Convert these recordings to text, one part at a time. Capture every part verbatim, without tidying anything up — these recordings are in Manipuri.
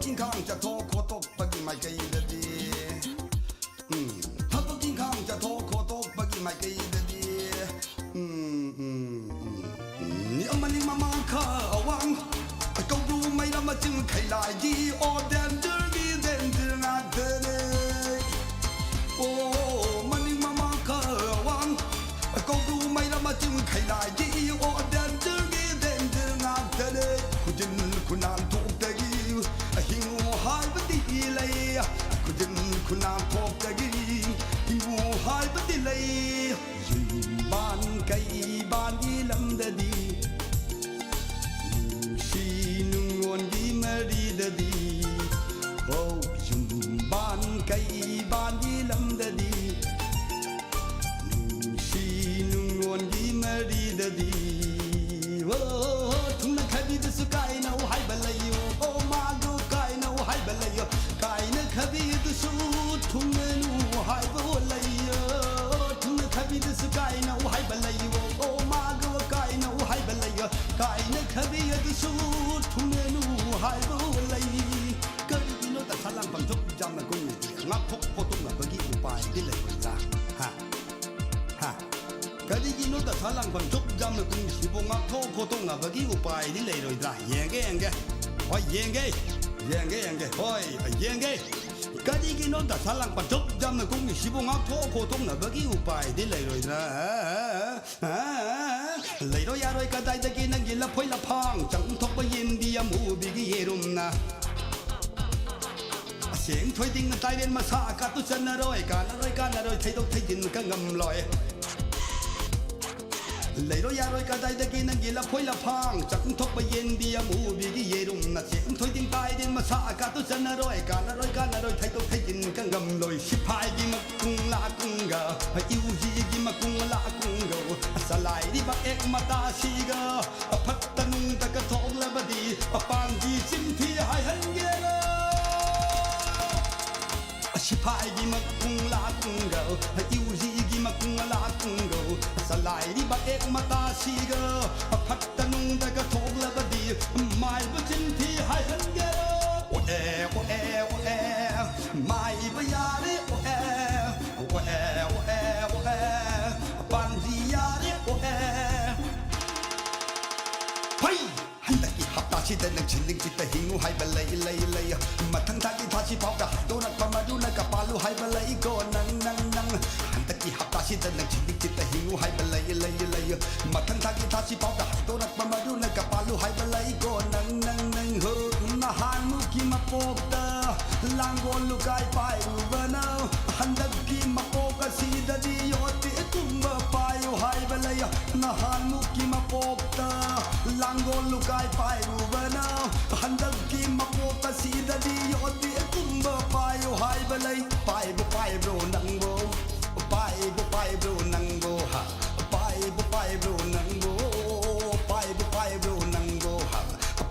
ꯏꯪꯈꯥꯡ ꯆꯠꯊꯣꯛ ꯈꯣꯠꯇꯣꯛꯄꯒꯤ ꯃꯥꯏꯀꯩꯗꯗꯤ, ꯎꯝ, ꯊꯕꯛ ꯏꯪꯈꯥꯡ ꯆꯠꯊꯣꯛ ꯈꯣꯠꯇꯣꯛꯄꯒꯤ ꯃꯥꯏꯀꯩꯗꯗꯤ, ꯎꯝ, ꯎꯝ, ꯎꯝ, ꯎꯝ, ꯃꯅꯤꯡ ꯃꯃꯥꯡ ꯈꯥ ꯑꯋꯥꯡ, ꯀꯧꯕ꯭ꯔꯨ ꯃꯩꯔꯥ ꯃꯆꯤꯟ ꯈꯩꯂꯥꯏꯒꯤ, ꯑꯣ, ꯗꯦꯟꯖꯔꯒꯤ ꯗꯦꯟꯖꯔ ꯉꯥꯛꯇꯅꯦ꯫ ꯑꯣ, ꯃꯅꯤꯡ ꯃꯃꯥꯡ ꯈꯥ ꯑꯋꯥꯡ, ꯀꯧꯕ꯭ꯔꯨ ꯃꯩꯔꯥ ꯃꯆꯤꯟ ꯈꯩꯂꯥꯏꯒꯤ, ꯑꯣ, ꯗꯦꯟꯖꯔꯒꯤ ꯗꯦꯟꯖꯔ ꯉꯥꯛꯇꯅꯦ꯫ ꯈꯨꯖꯤꯟ ꯈꯨꯅꯥꯟ ꯊꯣꯛꯇꯒꯤ ꯍꯤꯡꯉꯨ ꯍꯥꯏꯕꯗꯤ ꯂꯩ꯫ ꯈꯨꯖꯤꯟ ꯈꯨꯅꯥꯟ ꯊꯣꯛꯇꯒꯤ ꯍꯤꯡꯉꯨ ꯍꯥꯏꯕꯗꯤ ꯂꯩ꯫ ꯌꯨꯝꯕꯥꯟ ꯀꯩꯕꯥꯟꯒꯤ ꯂꯝꯗꯗꯤ, ꯅꯨꯡꯁꯤ ꯅꯨꯡꯉꯣꯟꯒꯤ ꯃꯔꯤꯗꯗꯤ, ꯑꯧ, ꯌꯨꯝꯕꯥꯟ ꯀꯩꯕꯥꯟꯒꯤ ꯂꯝꯗꯗꯤ, ꯅꯨꯡꯁꯤ ꯅꯨꯡꯉꯣꯟꯒꯤ ꯃꯔꯤꯗꯗꯤ, ꯑꯣ, ꯊꯨꯡꯅ ꯈꯕꯤꯗꯁꯨ ꯀꯥꯏꯅꯧ ꯍꯥꯏꯕ ꯂꯩꯌꯣ, ꯑꯣ, ꯃꯥꯒꯣ ꯀꯥꯏꯅꯧ ꯍꯥꯏꯕ ꯂꯩꯌꯣ꯫ ꯀꯥꯏꯅ ꯈꯕꯤ ꯑꯗꯨꯁꯨ ꯊꯨꯡꯅꯅꯨ ꯍꯥꯏꯕ ꯂꯩꯌꯣ꯫ ꯊꯨꯡꯅ ꯈꯕꯤꯗꯁꯨ ꯀꯥꯏꯅꯧ ꯍꯥꯏꯕ ꯂꯩꯌꯣ꯫ ꯑꯣ ꯃꯥꯒ ꯀꯥꯏꯅꯧ ꯍꯥꯏꯕ ꯂꯩꯌꯣ꯫ ꯀꯥꯏꯅ ꯈꯕꯤ ꯑꯗꯨꯁꯨ ꯊꯨꯡꯅꯅꯨ ꯍꯥꯏꯕ ꯂꯩ꯫ ꯀꯔꯤꯒꯤꯅꯣ ꯗꯁꯥ ꯂꯥꯡꯐꯝ ꯊꯣꯛ ꯌꯥꯝꯅ ꯀꯨꯡꯉꯤꯗꯤ? ꯉꯥꯛꯊꯣꯛ ꯈꯣꯠꯇꯣꯛꯅꯕꯒꯤ ꯎꯄꯥꯏꯗꯤ ꯂꯩꯔꯣꯏꯗ꯭ꯔꯥ? ꯍꯥ? ꯍꯥ? ꯀꯔꯤꯒꯤꯅꯣ ꯗꯁꯥ ꯂꯥꯡꯐꯝ ꯊꯣꯛ ꯌꯥꯝꯅ ꯀꯨꯡꯉꯤꯁꯤꯕꯨ? ꯉꯥꯛꯊꯣꯛ ꯈꯣꯠꯇꯣꯛꯅꯕꯒꯤ ꯎꯄꯥꯏꯗꯤ ꯂꯩꯔꯣꯏꯗ꯭ꯔꯥ? ꯌꯦꯡꯒꯦ, ꯌꯦꯡꯒꯦ꯫ ꯍꯣꯏ, ꯌꯦꯡꯒꯦ꯫ ꯌꯦꯡꯒꯦ, ꯌꯦꯡꯒꯦ꯫ ꯍꯣꯏ, ꯌꯦꯡꯒꯦ꯫ ꯀꯔꯤꯒꯤꯅꯣ ꯗꯁꯥ ꯂꯥꯡꯕꯟ ꯊꯣꯛ ꯌꯥꯝꯅ ꯀꯨꯡꯉꯤꯁꯤꯕꯨ? ꯉꯥꯛꯊꯣꯛ ꯈꯣꯠꯇꯣꯛꯅꯕꯒꯤ ꯎꯄꯥꯏꯗꯤ ꯂꯩꯔꯣꯏꯗ꯭ꯔꯥ? ꯂꯩꯔꯣꯏ ꯌꯥꯔꯣꯏ ꯀꯗꯥꯏꯗꯒꯤ ꯅꯪꯒꯤ ꯂꯐꯣꯏ ꯂꯐꯥꯡ ꯆꯪꯊꯣꯛꯄ ꯌꯦꯟꯕꯤ ꯑꯃꯨꯕꯤꯒꯤ ꯌꯦꯔꯨꯝꯅ? ꯑꯁꯦꯡ ꯊꯣꯏꯗꯤꯡꯅ ꯇꯥꯏꯔꯦꯟ ꯃꯁꯥ ꯀꯥꯠꯇꯨ ꯆꯟꯅꯔꯣꯏ, ꯀꯥꯟꯅꯔꯣꯏ, ꯀꯥꯟꯅꯔꯣꯏ, ꯊꯩꯗꯣꯛ ꯊꯩꯖꯤꯟ ꯀꯉꯝꯂꯣꯏ꯫ ꯂꯩꯔꯣꯏ ꯌꯥꯔꯣꯏ ꯀꯗꯥꯏꯗꯒꯤ ꯅꯪꯒꯤ ꯂꯐꯣꯏ ꯂꯐꯥꯡ ꯆꯥꯛꯈꯨꯝ ꯊꯣꯛꯄ ꯌꯦꯟꯕꯤ ꯑꯃꯨꯕꯤꯒꯤ ꯌꯦꯔꯨꯝ ꯅꯆꯦ ꯊꯣꯏꯗꯤꯡ ꯇꯥꯏꯗꯤꯡ ꯃꯁꯥ ꯑꯀꯥꯠꯇꯨ ꯆꯟꯅꯔꯣꯏ ꯀꯥꯟꯅꯔꯣꯏ ꯀꯥꯟꯅꯔꯣꯏ ꯊꯩꯗꯣꯛ ꯊꯩꯖꯤꯟ ꯀꯪꯒꯝꯂꯣꯏ ꯁꯤꯐꯥꯏꯒꯤ ꯃꯀꯨꯡ ꯂꯥꯀꯨꯡꯒ ꯏꯎꯖꯤꯒꯤ ꯃꯀꯨꯡ ꯂꯥꯀꯨꯡꯒ ꯆꯂꯥꯏꯔꯤꯕ ꯑꯦꯛ ꯃꯇꯥꯁꯤꯒ ꯐꯠꯇ ꯅꯨꯡꯗ ꯀꯠꯊꯣꯛꯂꯕꯗꯤ ꯄꯥꯝꯕꯤ ꯆꯤꯟꯊꯤ ꯍꯥꯏꯍꯟꯒꯦꯔꯣ? ꯁꯤꯐꯥꯏꯒꯤ ꯃꯀꯨꯡ ꯂꯥꯀꯨꯡꯒ ꯏꯎꯖꯤꯒꯤ ꯃꯀꯨꯡ ꯂꯥꯀꯨꯡꯒ ꯆꯂꯥꯏꯔꯤꯕ ꯑꯦꯛ ꯃꯇꯥꯁꯤꯒ ꯐꯠꯇ ꯅꯨꯡꯗꯒ ꯊꯣꯛꯂꯕꯗꯤ ꯃꯥꯏꯕꯨ ꯆꯤꯟꯊꯤ ꯍꯥꯏꯍꯟꯒꯦꯔꯣ? ꯑꯣ ꯑꯦ, ꯑꯣ ꯑꯦ, ꯑꯣ ꯑꯦ, ꯃꯥꯏꯕ ꯌꯥꯔꯦ, ꯑꯣ ꯑꯦ, ꯑꯣ ꯑꯦ, ꯑꯣ ꯑꯦ, ꯑꯣ ꯑꯦ, ꯄꯥꯟꯕꯤ ꯌꯥꯔꯦ, ꯑꯣ ꯑꯦ꯫ ꯍꯩ! ꯍꯟꯗꯛꯀꯤ ꯍꯞꯇꯥꯁꯤꯗ ꯅꯪ ꯁꯤꯟꯅꯤꯡ ꯆꯤꯠꯇ ꯍꯤꯡꯉꯨ ꯍꯥꯏꯕ ꯂꯩ, ꯂꯩ, ꯂꯩ꯫ ꯃꯊꯪ ꯊꯥꯒꯤ ꯊꯥꯁꯤ ꯐꯥꯎꯗ ꯍꯥꯏꯗꯣꯔꯛꯄ ꯃꯗꯨꯅ ꯀꯄꯥꯜꯂꯨ ꯍꯥꯏꯕ ꯂꯩꯀꯣ꯫ ꯅꯪ, ꯅꯪ, ꯅꯪ꯫ ꯍꯟꯗꯛꯀꯤ ꯍꯞꯇꯥꯁꯤꯗ ꯅꯪ ꯁꯤꯟꯅꯤꯡ ꯆꯤꯠꯇ ꯍꯤꯡꯉꯨ ꯍꯥꯏꯕ ꯂꯩ, ꯂꯩ, ꯂꯩ꯫ ꯃꯊꯪ ꯊꯥꯒꯤ ꯊꯥꯁꯤ ꯐꯥꯎꯗ ꯍꯥꯏꯗꯣꯔꯛꯄ ꯃꯗꯨꯅ ꯀꯄꯥꯜꯂꯨ ꯍꯥꯏꯕ ꯂꯩꯀꯣ꯫ ꯅꯪ, ꯅꯪ, ꯅꯪ ꯍꯣ꯫ ꯅꯍꯥꯟꯃꯨꯛꯀꯤ ꯃꯄꯣꯛꯇ ꯂꯥꯡꯒꯣꯜ ꯂꯨꯀꯥꯏ ꯄꯥꯏꯔꯨꯕꯅ ꯍꯟꯗꯛꯀꯤ ꯃꯄꯣꯛ ꯑꯁꯤꯗꯗꯤ ꯌꯣꯠꯇꯤ ꯇꯨꯝꯕ ꯄꯥꯏꯌꯨ ꯍꯥꯏꯕ ꯂꯩ꯫ ꯅꯍꯥꯟꯃꯨꯛꯀꯤ ꯃꯄꯣꯛꯇ ꯂꯥꯡꯒꯣꯜ ꯂꯨꯀꯥꯏ ꯄꯥꯏꯔꯨꯕꯅ ꯍꯟꯗꯛꯀꯤ ꯃꯄꯣꯛ ꯑꯁꯤꯗꯗꯤ ꯌꯣꯠꯇꯤ ꯇꯨꯝꯕ ꯄꯥꯏꯌꯨ ꯍꯥꯏꯕ ꯂꯩ꯫ ꯄꯥꯏꯕꯨ ꯄꯥꯏꯕ꯭ꯔꯣ ꯅꯪꯕꯣ? ꯄꯥꯏꯕꯨ ꯄꯥꯏꯕ꯭ꯔꯣ ꯅꯪꯕꯣ? ꯍꯥ? ꯄꯥꯏꯕꯨ ꯄꯥꯏꯕ꯭ꯔꯣ ꯅꯪꯕꯣ? ꯄꯥꯏꯕꯨ ꯄꯥꯏꯕ꯭ꯔꯣ ꯅꯪꯕꯣ? ꯍꯥ?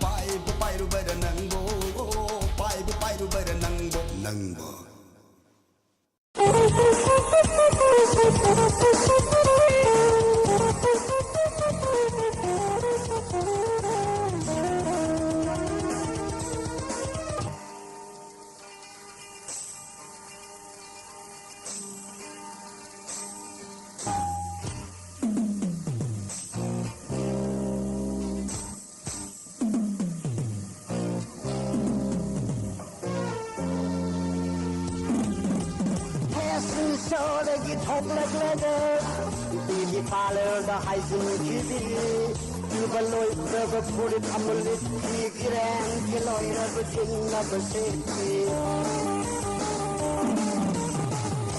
ꯄꯥꯏꯕꯨ ꯄꯥꯏꯔꯨꯕꯔ ꯅꯪꯕꯣ? ꯄꯥꯏꯕꯨ ꯄꯥꯏꯔꯨꯕꯔ ꯅꯪꯕꯣ? ꯅꯪꯕꯣ꯫ Fashion showꯗꯒꯤ ꯊꯣꯛꯂꯛꯂꯒ beauty parlourꯗ ꯍꯥꯏꯖꯤꯟꯈꯤꯕꯤ, ꯇꯨꯕ ꯂꯣꯏꯈ꯭ꯔꯕ ꯐꯨꯔꯤꯠ ꯑꯃ ꯂꯤꯠꯈꯤ, ꯒꯤꯔꯦꯟꯒꯤ ꯂꯣꯏꯔꯕ ꯆꯤꯡꯅꯕ ꯁꯦꯠꯈꯤ꯫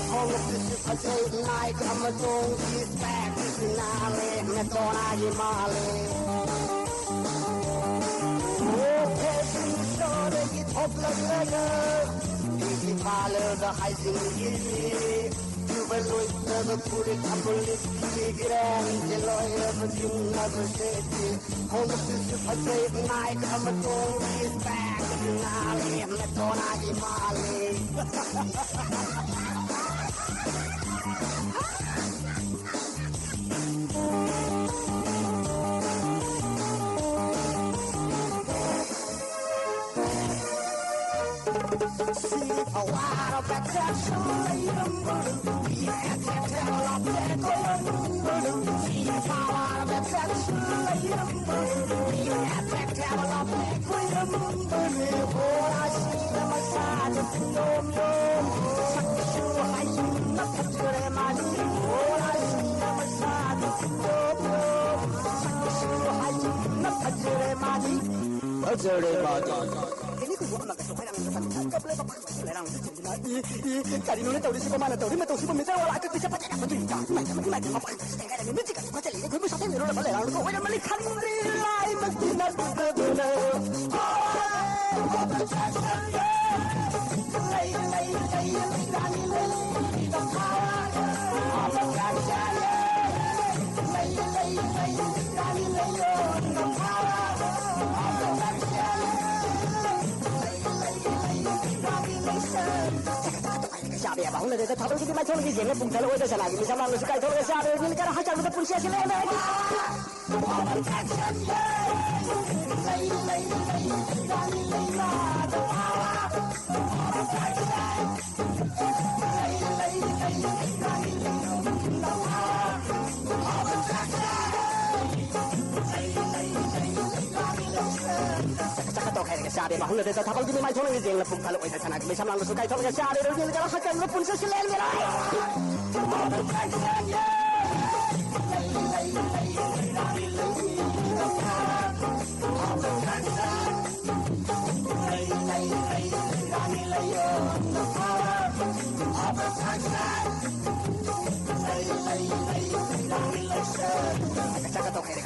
ꯈꯣꯡꯎꯞꯇꯨꯁꯨ ꯐꯖꯩ, Nike ꯑꯃ ꯇꯣꯡꯈꯤ, bagꯇꯨꯁꯨ ꯅꯥꯜꯂꯦ, Madonnaꯒꯤ ꯃꯥꯜꯂꯦ꯫ ꯑꯣ, fashion showꯗꯒꯤ ꯊꯣꯛꯂꯛꯂꯒ beauty parlourꯗ ꯍꯥꯏꯖꯤꯟꯈꯤꯕꯤ, ꯇꯨꯕ ꯂꯣꯏꯈ꯭ꯔꯕ ꯐꯨꯔꯤꯠ ꯑꯃ ꯂꯤꯠꯈꯤ, ꯒꯤꯔꯦꯟꯒꯤ ꯂꯣꯏꯔꯕ ꯆꯤꯡꯅꯕ ꯁꯦꯠꯈꯤ꯫ ꯈꯣꯡꯎꯞꯇꯨꯁꯨ ꯐꯖꯩ, Nike ꯑꯃ ꯇꯣꯡꯈꯤ, bagꯇꯨꯁꯨ ꯅꯥꯜꯂꯦ, Madonnaꯒꯤ ꯃꯥꯜꯂꯦ꯫ ꯐꯖꯔꯦ ꯃꯥꯗꯤ꯫ ꯀꯔꯤꯅꯣꯅꯦ ꯇꯧꯔꯤꯁꯤꯕꯣ? ꯃꯥꯅ ꯇꯧꯔꯤ ꯃꯇꯧꯁꯤꯕꯨ ꯃꯤꯇꯔ ꯋꯥꯂꯥ ꯑꯀꯛꯄꯤꯁꯦ ꯐꯖꯅ ꯐꯖꯅ ꯏꯃꯥꯏ, ꯏꯃꯥꯏ, ꯏꯃꯥꯏ, ꯃꯄꯥꯟ ꯊꯣꯛꯑꯒ ꯂꯩꯔꯝꯃꯤ꯫ ꯃꯤꯠꯁꯤꯒ ꯐꯖꯅ ꯌꯦꯡꯉꯦ꯫ ꯑꯩꯈꯣꯏꯕꯨ ꯁꯥꯊꯤꯕꯤꯔꯣꯅ ꯂꯩꯔꯝꯃꯤ꯫ ꯑꯣꯏꯔꯝꯃꯅꯤ ꯈꯪꯗ꯭ꯔꯤ꯫ ꯂꯥꯏꯃꯛꯇꯤ ꯅꯠꯇꯕꯅ꯫ ꯆꯥꯕ ꯌꯥꯕ ꯍꯧꯅꯗꯦꯗ ꯊꯥꯕꯜꯒꯤꯗꯤ ꯃꯥꯏꯊꯣꯡꯒꯤ ꯌꯦꯡꯉ ꯄꯨꯡ ꯇꯔꯨꯛ ꯑꯣꯏꯗ ꯁꯅꯥꯒꯤ ꯃꯤꯁꯥ ꯃꯥꯡꯂꯁꯨ ꯀꯥꯏꯊꯣꯛꯂꯒ ꯆꯥꯕ ꯌꯥꯕ ꯅꯤꯜ ꯀꯔ ꯍꯛꯆꯥꯡꯗ ꯄꯨꯟꯁꯤ ꯑꯁꯤ ꯂꯩꯔꯝꯃꯦ꯫ ꯆꯥꯕ ꯌꯥꯕ ꯍꯧꯅꯗꯦꯗ ꯊꯥꯕꯜꯒꯤꯗꯤ ꯃꯥꯏꯊꯣꯡꯒꯤ ꯌꯦꯡꯉ ꯄꯨꯡ ꯇꯔꯨꯛ ꯑꯣꯏꯗ ꯁꯅꯥꯒꯤ ꯃꯤꯁꯥ ꯃꯥꯡꯂꯁꯨ ꯀꯥꯏꯊꯣꯛꯂꯒ ꯆꯥꯕ ꯌꯥꯕ ꯅꯤꯜ ꯀꯔ ꯍꯛꯆꯥꯡꯗ ꯄꯨꯟꯁꯤ ꯑꯁꯤ ꯂꯩꯔꯝꯃꯦ꯫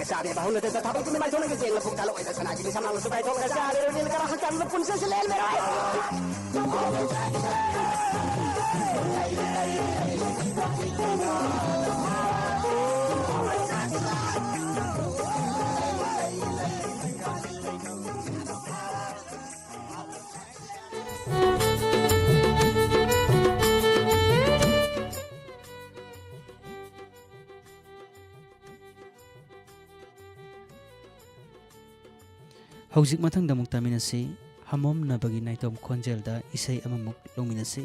ꯆꯥꯕ ꯌꯥꯕ ꯍꯧꯅꯗꯦꯗ ꯊꯥꯕꯜꯒꯤꯗꯤ ꯃꯥꯏꯊꯣꯡꯒꯤ ꯌꯦꯡꯉ ꯄꯨꯡ ꯇꯔꯨꯛ ꯑꯣꯏꯗ ꯁꯅꯥꯒꯤ ꯃꯤꯁꯥ ꯃꯥꯡꯂꯁꯨ ꯀꯥꯏꯊꯣꯛꯂꯒ ꯆꯥꯕ ꯌꯥꯕ ꯅꯤꯜ ꯀꯔ ꯍꯛꯆꯥꯡꯗ ꯄꯨꯟꯁꯤ ꯑꯁꯤ ꯂꯩꯔꯝꯃꯦ꯫ ꯍꯧꯖꯤꯛ ꯃꯊꯪꯗ ꯑꯃꯨꯛ ꯇꯥꯃꯤꯟꯅꯁꯤ꯫ ꯑꯃꯣꯝꯅꯕꯒꯤ ꯅꯥꯏꯇꯣꯝ ꯈꯣꯟꯖꯦꯜꯗ ꯏꯁꯩ ꯑꯃꯃꯨꯛ ꯂꯧꯃꯤꯟꯅꯁꯤ꯫